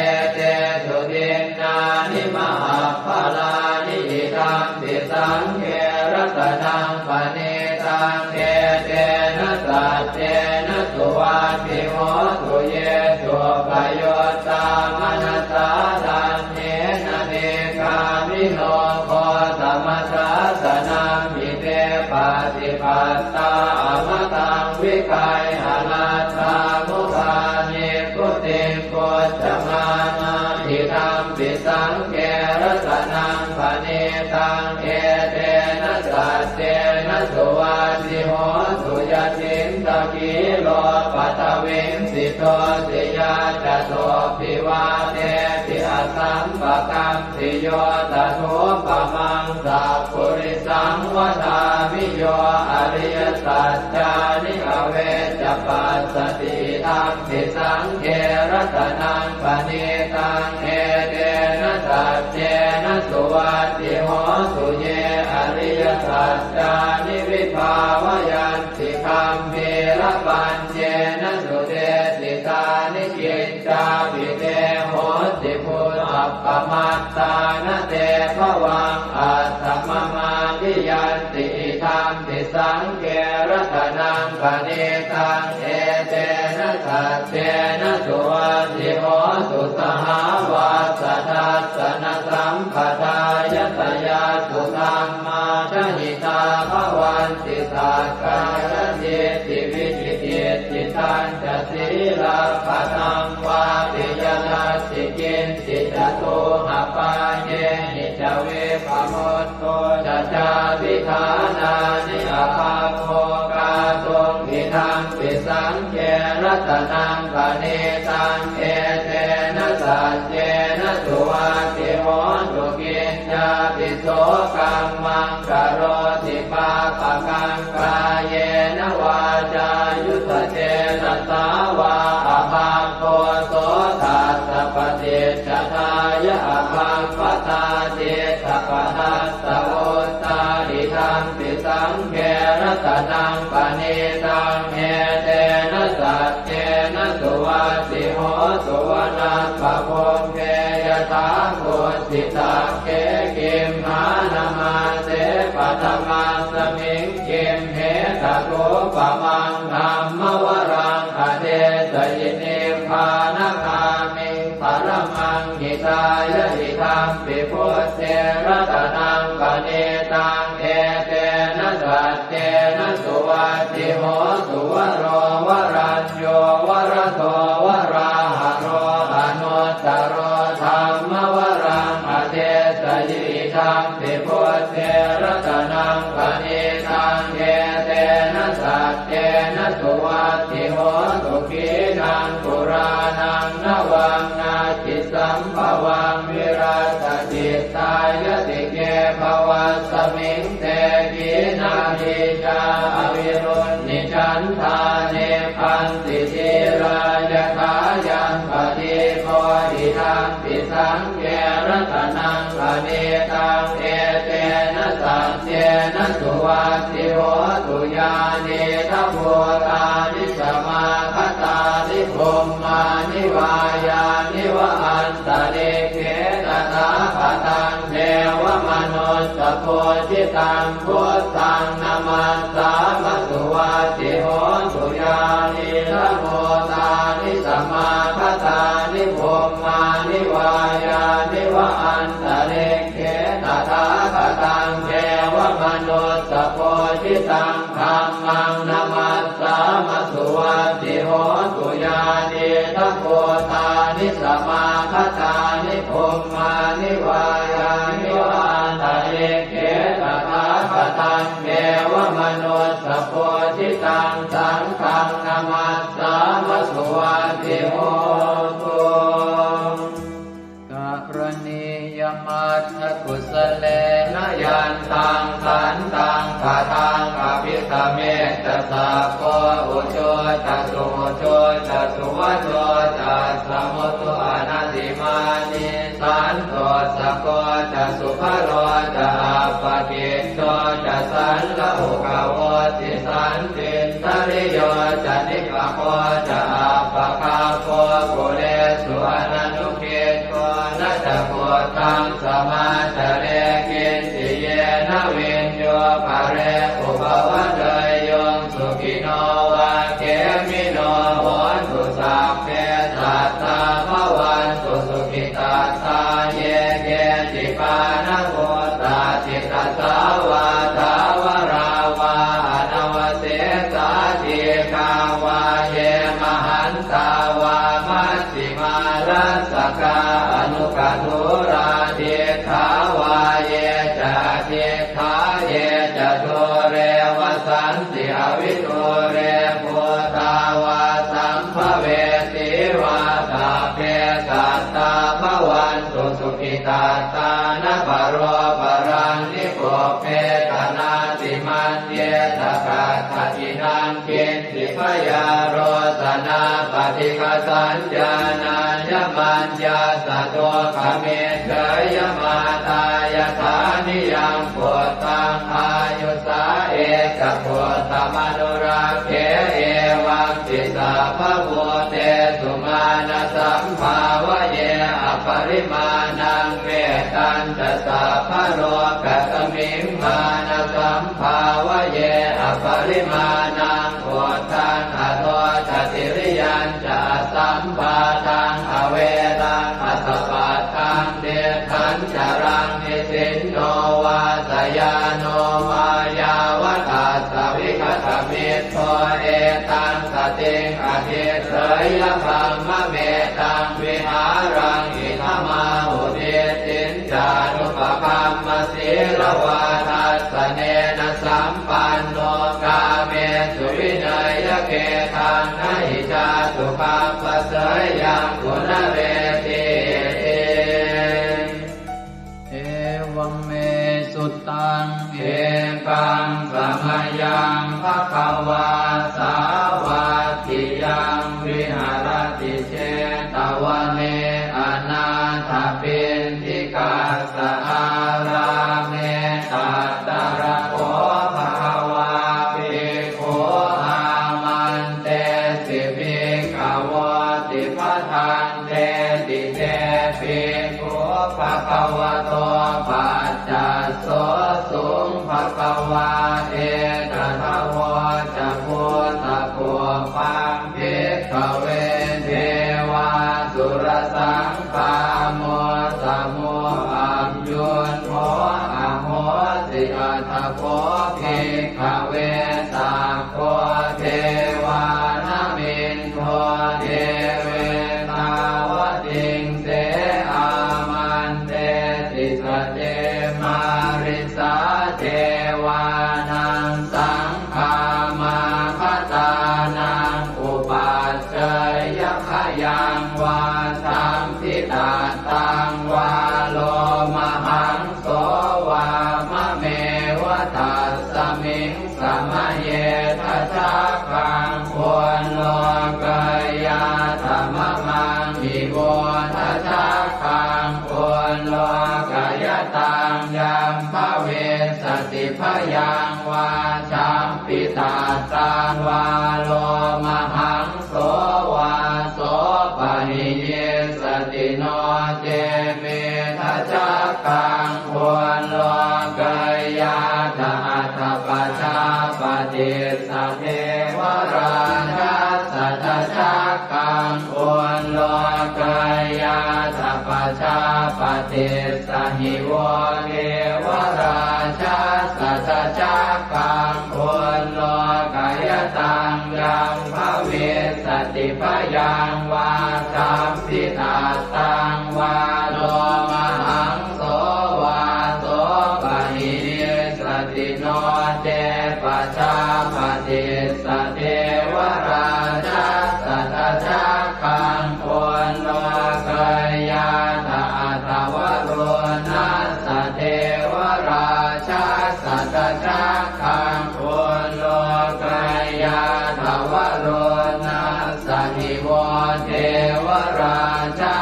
etesu dinnāni mahapphalāni idampi saṅghe ratanaṃ paṇītaṃ etena saccena suvatthi hotu. Ye suppayuttā manasā daḷhena nikkāmino gotamasāsanamhi te pattipattā amataṃ vigayha laddhā mudhā nibbutiṃ bhuñjamānā idampi saṅghe ratanaṃ paṇītaṃ etena saccena suvatthi hotu. Yacchittakhīlo paṭhaviṃ sito siyā catubbhi vātebhi asampakampiyo tathūpamaṃ sappurisaṃ vadāmi yo ariyasaccāni avecca passati idampi saṅghe ratanaṃ paṇītaṃ etena saccena suvatthi hotu. Ye ariyasaccāni vibhāvayanti gambhīrapaññena sudesitāni kiccāpi te honti bhusappamattā na te bhavaṃ aṭṭhamamādiyanti idampi saṅghe ratanaṃ paṇītaṃ etena saccena suvatthi hotu. Sahāvassa dassanasampadāya tayassu dhammā jahitā bhavanti sakkāyadiṭṭhi vicikicchitañca sīlabbataṃ vāpi yadatthi kiñci catūhapāyehi ca vippamutto ca cābhiṭhānāni abhabbo kātuṃ idampi saṅghe ratanaṃ paṇītaṃ etena saccena suvatthi hotu. Kiñcāpi so kammaṃ karoti pāpakaṃ kāyena vācāyuda cetasā vā abhabbo so tassa paṭicchadāya abhabbatā cittapadassavutthā idampi saṅghe ratanaṃ paṇītaṃ etena saccena suvatthi hotu. Vanappagumbe yathā kussitagge gimhānamāse paṭhamasmiṃ gimhe tathūpamaṃ dhammavaraṃ adesayi nibbānagāmiṃ paramaṃ hitāya idampi buddhe ratanaṃ paṇītaṃ etena saccena suvatthi hotu. Varo varañño varado varāharo anuttaro dhammavaraṃ adesayi idampi buddhe ratanaṃ paṇītaṃ etena saccena suvatthi hotu. Khīṇaṃ purāṇaṃ navaṃ natthi sambhavaṃ virattacittāyatike bhavasmiṃ te Nicā avirūḷhichandā nibbanti dhīrā yathāyaṃ padīpo idampi saṅghe ratanaṃ paṇītaṃ etena saccena suvatthi hotu. Yānīdha bhūtāni samāgatāni bhummāni vā yāni va antalikkhe tathāgataṃ devamanussapūjitaṃ buddhaṃ namassāma suvatthi hotu. Yānīdha bhūtāni samāgatāni bhummāni vā yāni va antalikkhe tathāgataṃ devamanussapūjitaṃ dhammaṃ namassāma suvatthi hotu. Yānīdha bhūtāni samāgatāni bhummāni vā yāni va antalikkhe tathāgataṃ devamanussapūjitaṃ saṅghaṃ namassāma suvatthi hotu. Karaṇīyamatthakusalena yantaṃ santaṃ padaṃ abhisamecca sakko ujū ca suhujū ca suvaco cassa mudu anatimānī santussako ca subharo ca appakicco ca sallahukavutti santindriyo ca nipako ca appagabbho kulesu ananu giddho. Na ca khuddaṃ samācare kiñci yena viññū pare upavadeyyuṃ. Sukhino vā khemino hontu sabbe sattā bhavantu sukhitattā. Ye keci pāṇabhūtatthi tasā vā thāvarā vā anavasesā dīghā vā ye mahantā vā maj jhimā rassakā aṇukathūlā diṭṭhā vā ye ca adiṭṭhā ye ca dūre vasanti avidūre bhūtā vā sambhavesī vā sabbe sattā bhavantu sukhitattā. Na paro paraṃ nikubbetha nātimaññetha katthaci naṃ kiñ ci byārosanā paṭighasaññā nāññamaññassa dukkhamiccheyya. Mātā yathā niyaṃ puttaṃ āyusā ekaputtamanurakkhe evampi sabbabhūtesu mānasambhāvaye aparimāṇaṃ. Mettañca sabbalokasmiṃ mānasambhāvaye aparimāṇaṃ uddhaṃ adho ca tiriyañca asambādhaṃ averaṃ asapattaṃ. Tiṭṭhañcaraṃ nisinno vā sayāno vā yāvatassa vigatamiddho etaṃ satiṃ adhiṭṭheyya brahmametaṃ vihāraṃ idhamāhu. Diṭṭhiñ ca anupagamma sīlavā dassanena sampanno kāmesu vineyya gedhaṃ na hi jātu gabbhaseyyaṃ punaretīti. Evaṃ me sutaṃ. Ekaṃ samayaṃ bhagavā sāvatthiyaṃ viharati jetavane anāthapiṇḍikassa ārāme. Tatra kho bhagavā bhikkhū āmantesi bhikkhavoti. Bhadanteti te bhikkhū bhagavato paccassosuṃ. Bhagavā etadavoca. Bhūtapubbaṃ bhikkhave devāsurasaṅgāmo samuddaṃ yuṇṇo ahosi. Atha kho bhikkhave sakko devānamindo devetāvatiṃse āmantesi. Sace mārisā devānaṃ saṅ gāmāgatānaṃ upajjeyya, khayaṃ vā sampitattaṃ vā lomahaṃso vā mameva tassa Miṃ samaye dajaggaṃ ullokayātha mamaṃ hi vo dajaggaṃ ullokayataṃ yaṃ bhavissati bhayaṃ vā champittattaṃ vā lomahaṃso vā sopahiyissati no ce me dajaggaṃ ullokayātha atha pajāpatissa devarājassa dajaggaṃ ullokayātha pajāpatissa hi vo devarājassa dajaggaṃ ullokayataṃ yaṃ bhavissati bhayaṃ vā champittattaṃ vā lomahaṃso vā sopahiyissati no ce pajāpatissa devarājassa dajaggaṃ ullokayātha atha varuṇassa devarājassa dajaggaṃ ullokayātha varuṇassa hi vo devarājassa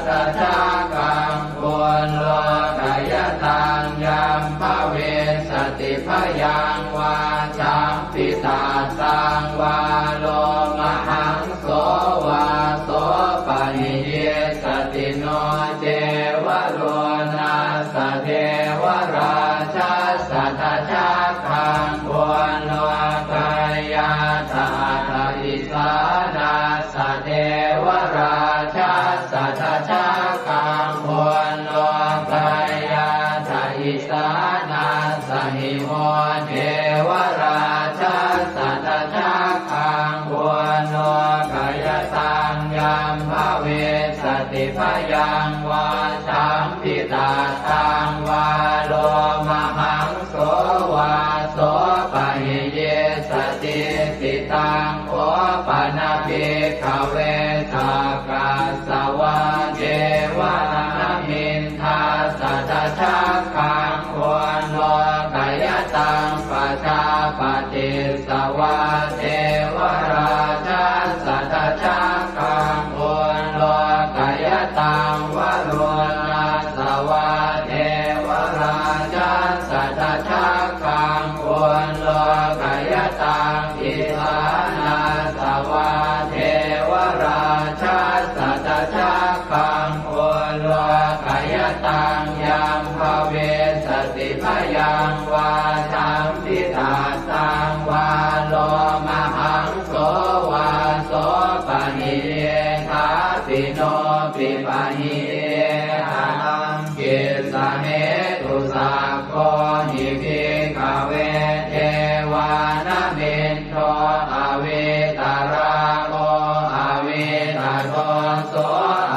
dajaggaṃ ullokayataṃ yaṃ bhavissati bhayaṃ vā champittattaṃ vā lomahaṃso vā sopahiyissati no ce varuṇassa devarājassa dajaggaṃ ullokayātha atha isānassa devarājassa dajaggaṃ ullokayātha isānassa hi vo devarājassa dajaggaṃ ullokayataṃ yaṃ bhavissati bhayaṃ vā champittattaṃ vā lomahaṃso vā sopahiyissati. Taṃ kho pana bhikkhave sakkas savā devanāmiṃ dassa dajaggaṃ ullokayataṃ pajāpatissa vā devarājassa dajaggaṃ ullokayataṃ varuṇassa vā devarājassa dajaggaṃ ullokayataṃ isānassa vā devarājassa dajaggaṃ ullokayataṃ yaṃ bhavissati bhayaṃ vā champittattaṃ vā lomahaṃso vā sopahiyye thāpi no pipahiye haraṃ. Kissa hetu sakko hi bhikkhave devānamindo avītarāgo avītadoso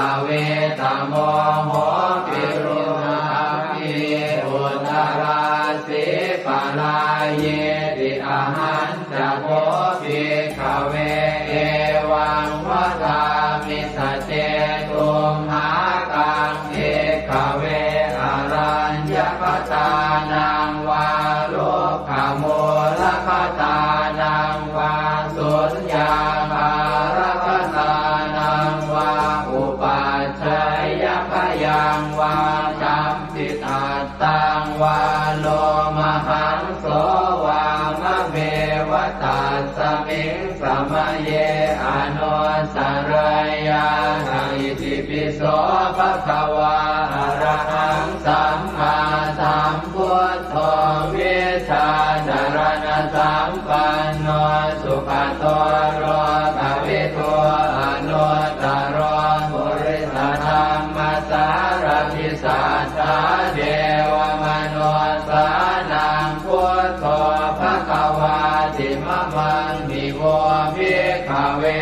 avītamoho virūḷhakī uttarāsī parāyīti. Ahañ ca kho bhikkhave evaṃ vadāmi: sace tumhākaṃ bhikkhave araññakatānaṃ vā rukkhamūlakatānaṃ vā suññāgārakatānaṃ vā upajjhāyabhayaṃ vā champittattaṃ vā lomahaṃso vā mameva tasmiṃ samaye anussarayyātha. Itipi so bhagavā arahaṃ sammāsambuddho vijjācaraṇasampanno sugato lokavidū anuttaro purisadammasārathi satthā devamanussānaṃ buddho bhagavāti. Mamaṃ hi vo bhikkhave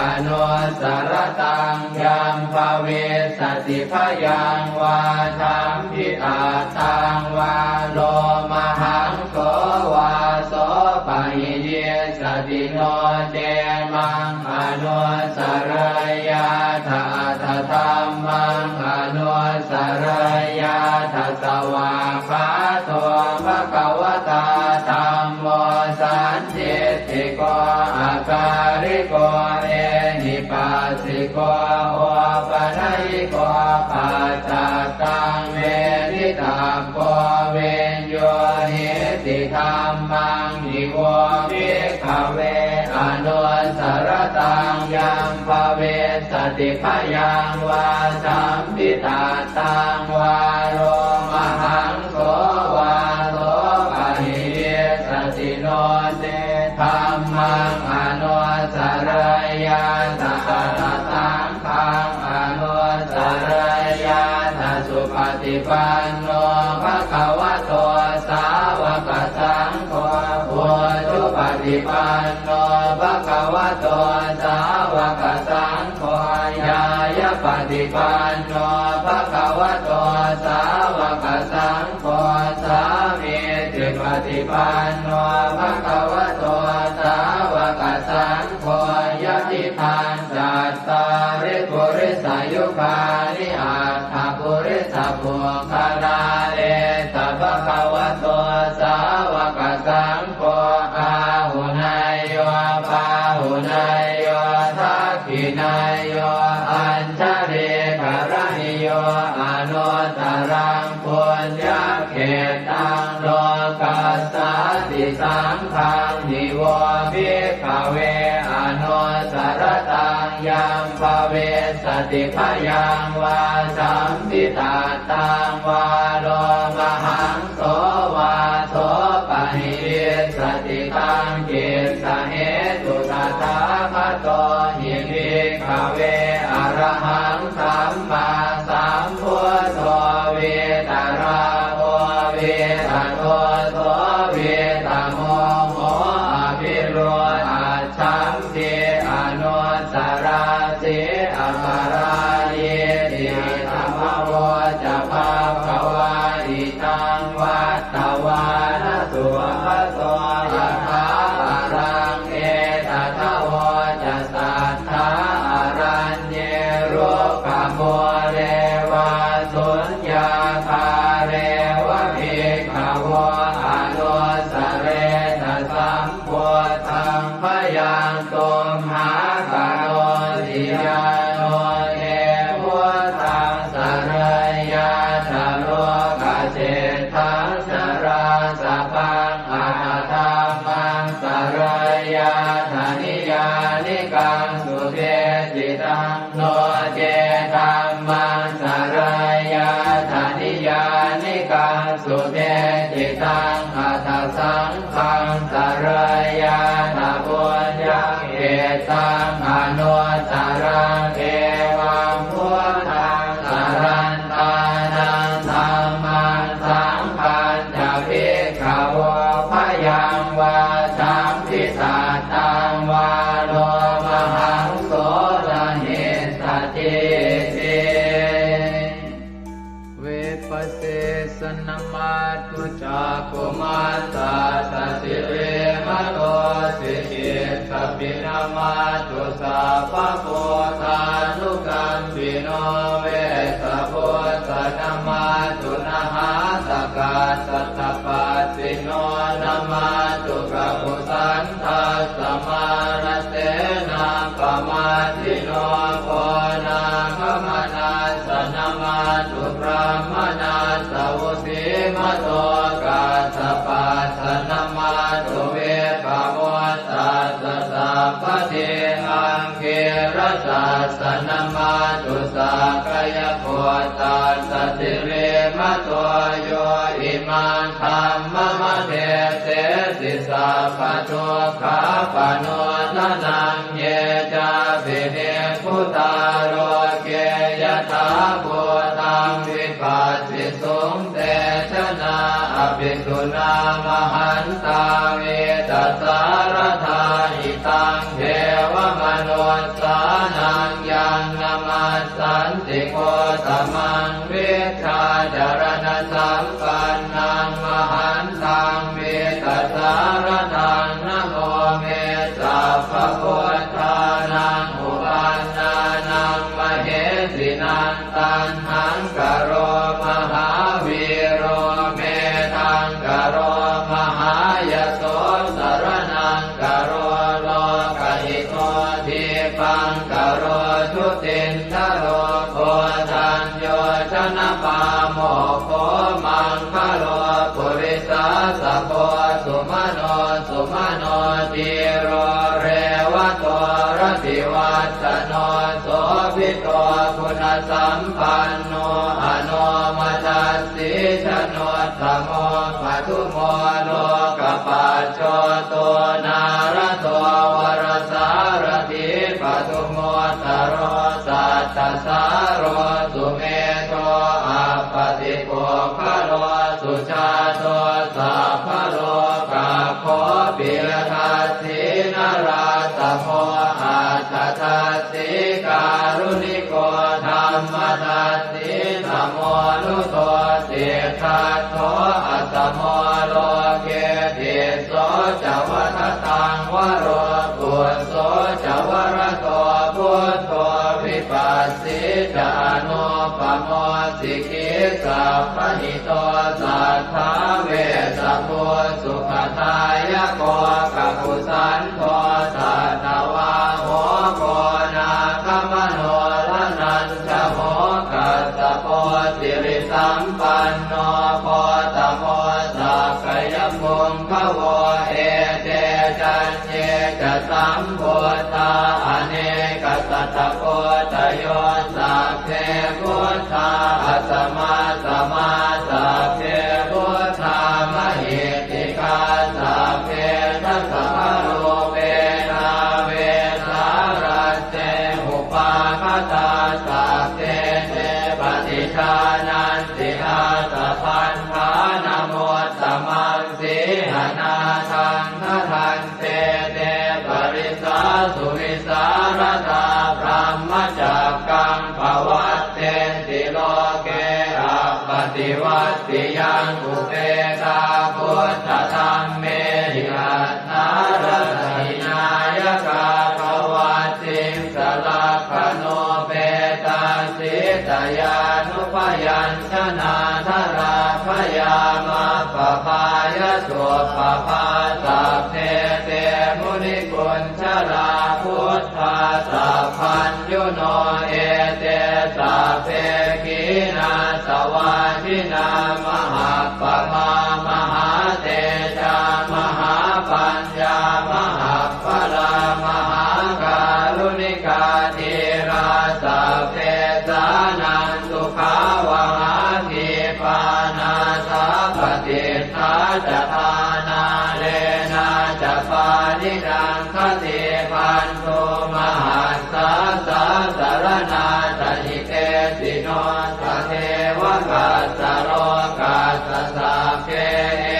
anussarattaṃ yaṃ bhavissati bhayaṃ vā champittattaṃ vā lomahaṃso vā sopahiyissati no ce maṃ anussarayyātha atha dhammaṃ anussarayyātha. Svākkhāto bhagavatā dham sandiṭṭhiko akāliko ehipassiko opanayiko paccattaṃ veditabbo viññūhīti. Dhammaṃ hi vo bhikkhave anussaratāṃ yaṃ bhavissati bhayaṃ vā sampittattaṃ vā lomahaṃso vā so pahīyissati no ce dhammaṃ anussarayyātha atha saṅghaṃ anussarayyātha. Supaṭipanno bhagavato sāvakasaṅgho, ujupaṭipanno bhagavato sāvakasaṅgho, ñāyapaṭipanno bhagavato sāvakasaṅgho, sāmīcipaṭipanno bhagavato sāvakasaṅgho, yadidaṃ cattāri purisayugāni aṭṭha purisapuggalā, esa bhagavato sāvakasaṅgho, āhuneyyo pāhuneyyo dakkhiṇeyyo añjalikaraṇīyo anuttaraṃ puññakkhettaṃ lokassāti. Saṅghaṃ hi vo bhikkhave anussaratāṃ yaṃ bhavissati bhayaṃ vā sampittattaṃ vā lomahaṃso vā so pahīyissati. Taṃ kissa hetu tathāgato hi bhikkhave arahaṃ sammāsambuddho vītarāgo vītadoso vītamoho abhiruḷhaccham ti anussarāsi aparājīti. Idamavoca bhagavā. Idaṃ vattavāna sugato yathābalaṃ etadavoca satthā araññe rukkhamūle vā suññāgāre va bhikkhavo anussaretha sam buddhaṃ bhayaṃ tumhākarosi. Yāno te buddhaṃ sarayyātha lokaseṭṭhaṃ narāsabhaṃ atha dhammaṃ sarayyātha niyyānikaṃ sudesitaṃ, no ce dhammaṃ sarayyātha niyyānikaṃ sudesitaṃ, atha saṅghaṃ sarayyātha puññakkhettaṃ anuttaraṃ. Evaṃ buddhaṃ sarantānaṃ dhammaṃ saṅghañca bhikkhavo bhayaṃ vā sampittattaṃ vā lomahaṃso na hessatīti. Vipassissa namatthu cakkhumantassa sirīmato, sikhīssapi namatthu sabbabuddhānukampino, vessabhussa namatthu nhātakassa tapassino, namatthu kakusandhassa mārasenappamaddino, konāgamanassa namatthu brāhmaṇassa vusīmato, kassapassa namatthu vippamuttassa sabbadhi, aṅgīrasassa namatthu sakyaputtassa sirīmato, yo imaṃ dhammamādesesi sabbadukkhāpanūdanaṃ. Ye cāpi nibbu tā loke yathābhūtaṃ vipassisuṃ, te janā apisuṇā mahantā vītasāradā. Idaṃ devamanussānaṃ yaṃ namassanti Gotamaṃ, vijjācaraṇasampannaṃ mahantaṃ vītasāradaṃ. Namo me sabbabuddhānaṃ uppannānaṃ mahesinaṃ, taṇhaṅkaro mahāvīro medhaṅkaro mahāyaso, sumano dhīro revato rativassano sobhito guṇasampanno anomadassī januttamo padumo lokapajjoto nārado varasārathī padumu ttaro sattasāro sumedho appatipuggalo sujāto sabbalokaggo piyadassī narāsamo atthadassī kāruṇiko dhammadassī tamonudo siddhattho asamo loke tisso ca vadataṃ varo phusso ca varado buddho vipassī ca anūpamo sikhī sabbahito satthā vessabhū sukhadāyako kakusandho satthavāho koṇāgamano dhananjavo kassapo sirisampanno gotamo sakyapuṅgavo ete caññe ca sambuddhā anekasatakoṭayo sabbe buddhā asamassamā sabbe buddhā mahiddhikā sabbe dasabalūpena vesālā te upāgatā sabbe te paṭijānanti ātappamāṇamuttamaṃ sīhanāthaṃ bhaddante te parisāsu vivhāratā brahmacakkaṃ pavattenti loke appaṭivattiyaṃ upetā buddhadhammehi atthaladdhināyakā pavattissa lakkhaṇupetā sītyānubyañjanādharā bhayamappaphāya suppabhā sabbe te munikuñjalā buddhā sabbaññuno ete sabbe khīṇāsavā jinā mahappamā mahātejā mahāpaññā mahappalā mahākāruṇikā dhīrā sabbesānaṃ sukhāvahā khīpā nāthapaṭiṭṭhā ca dhānālena ca pāṇinaṃ khaṇībhantū mahassā sāsaraṇā ca hitesino tatheva kassa lokassa sabbe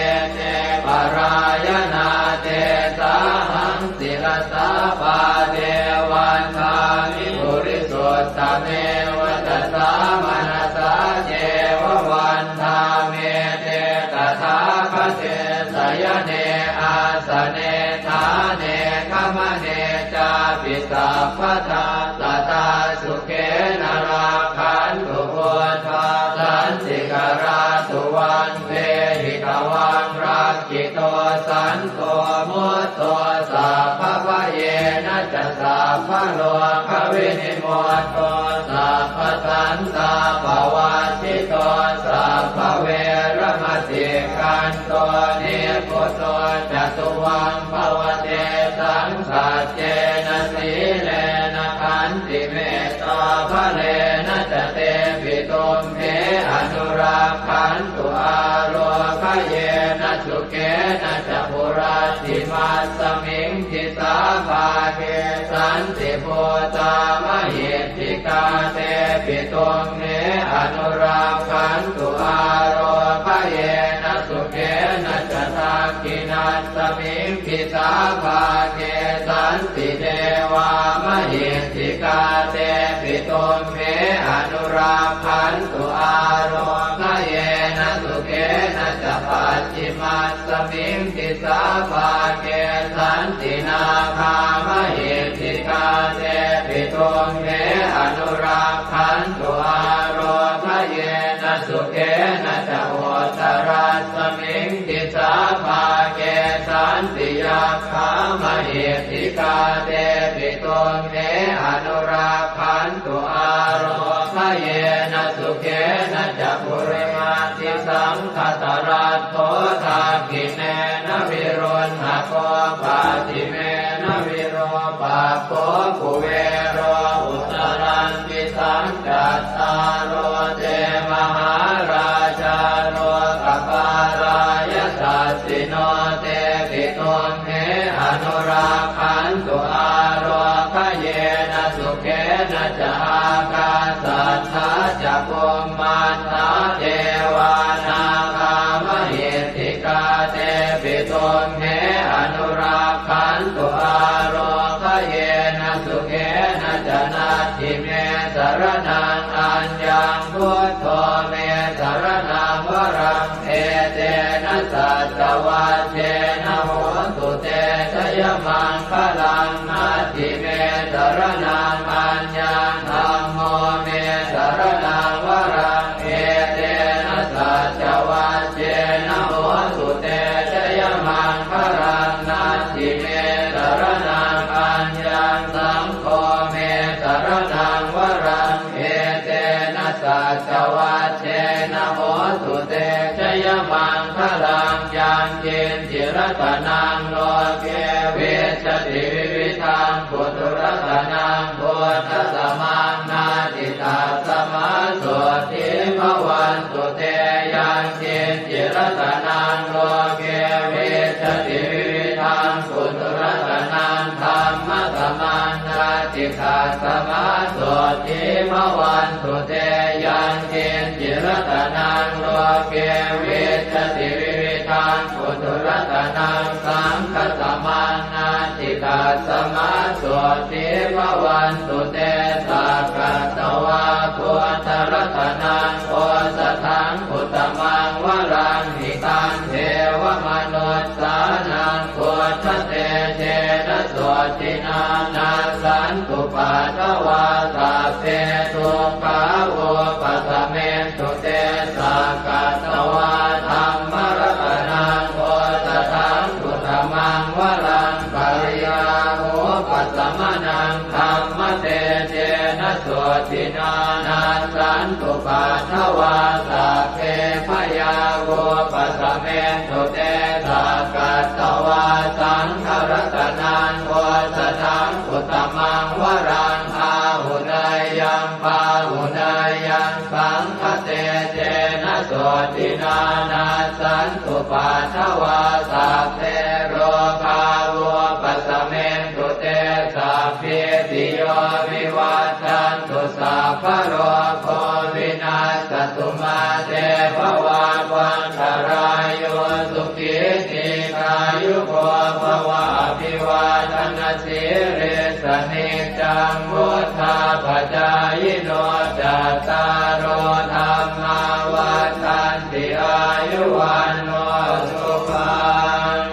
ete parāyanā tesāhaṃ sirasā pāde vandāmi purisuttame vacasā manasā ceva vandāmete tathāgate sayane āsane ṭhāne gamane cāpi sabbadā sadā sukhena rakkhantu buddhā santikarā tuvaṃ dehi tvaṃ rakkhito santo mutto sabbabhayena ca sabbarogavinimutto sabbasantāpavajjito sabbaveramatikkanto nibbuto ca tuvaṃ bhava tesaṃ saccena sīlena khantimettābalena ca tepi tumhe anurakkhantu ārogyena sukhena ca hurattimasmiṃ disā bhāge santibhūtā mahiddhikā tepi tumhe anurakkhantu ārogyena sukhena ca dakkhiṇa smiṃ disā bhāge santi devā mahiddhikā tepi tumhe anurakkhantu ārogyena sukhena ca pacchimasmiṃ disā bhāge santi nāgā mahiddhikā tepi tumhe anurakkhantu ārogyena sukhena ca uttarasmiṃ disā bhāge santi yakkhā mahiddhikā tepi tumhe anurakkhantu ārogyena yena sukhena ca purimaṃ. Disaṃ dhataraṭṭho dakkhiṇena viruḷhako pacchimena virūpakkho kuvero uttaraṃ disaṃ. Cattāro te mahārājā lokapālā yasassino tepi tumhe anurakkhantu ālokayena sukhena ca. Ākāsaṭṭhā ca bhummaṭṭhā devā nāgā mahiddhikā tepi tumhe anurakkhantu ālokayena sukhena ca. Natthi me saraṇaṃ aññaṃ buddho me saraṇaṃ varaṃ etena saccavajjena hotu te jayamaṅgalaṃ. Natthi me saraṇaṃ aññaṃ dhammo me saraṇaṃ varaṃ etena saccavajjena hotu te jayamaṅgalaṃ. Natthi me saraṇaṃ aññaṃ saṅgho me saraṇaṃ varaṃ etena saccavajjena hotu te jayamaṅgalaṃ. Yaṅkiñci ratanaṃ loke vijjati vividhaṃ puthu ratanaṃ buddhasamaṃ natthi tasmā sotthī bhavantu te. Yaṅkiñci ratanaṃ loke vijjati vividhaṃ puthu ratanaṃ dhammasamaṃ natthi tasmā sotthī bhavantu te. Yaṅkiñci ratanaṃ loke vijjati vividhaṃ puthu ratanaṃ saṅghasamaṃ natthi tasmā sotthī bhavantu te. Sakkatvā buddharatanaṃ osathaṃ uttamaṃ varaṃ hitaṃ devamanussānaṃ buddhatejena sotthinā nassantupaddavā sabbe dukkhā vūpasamentu te. Sakkatvā dhammaratanaṃ osathaṃ uttamaṃ varaṃ pariḷāhūpasamanaṃ dhammatejena sotthinā nassantupaddavā sabbe bhayā vūpasamentu te. Sakkatvā saṅgharatanaṃ osathaṃ uttamaṃ varaṃ āhuneyyaṃ pāhuneyyaṃ saṅghatejena sotthinā nassantupaddavā sabbe rogā vūpasamentu te. Sabbītiyo vivajjantu sabbarogo vinassatu mā te bhavatvantarāyo sukhī dīghāyuko bhava. Abhivādanasīlissa niccaṃ vuḍḍhāpacāyino cattāro dhammā vaḍḍhanti āyu vaṇṇo sukhaṃ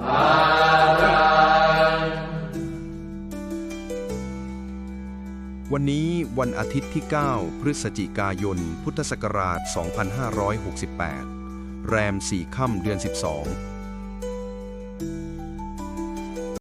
balaṃ. วันนี้วันอาทิตย์ที่ 9 พฤศจิกายน พุทธศักราช สองพันห้าร้อยหกสิบแปด แรม สี่ ค่ำ เดือน สิบสอง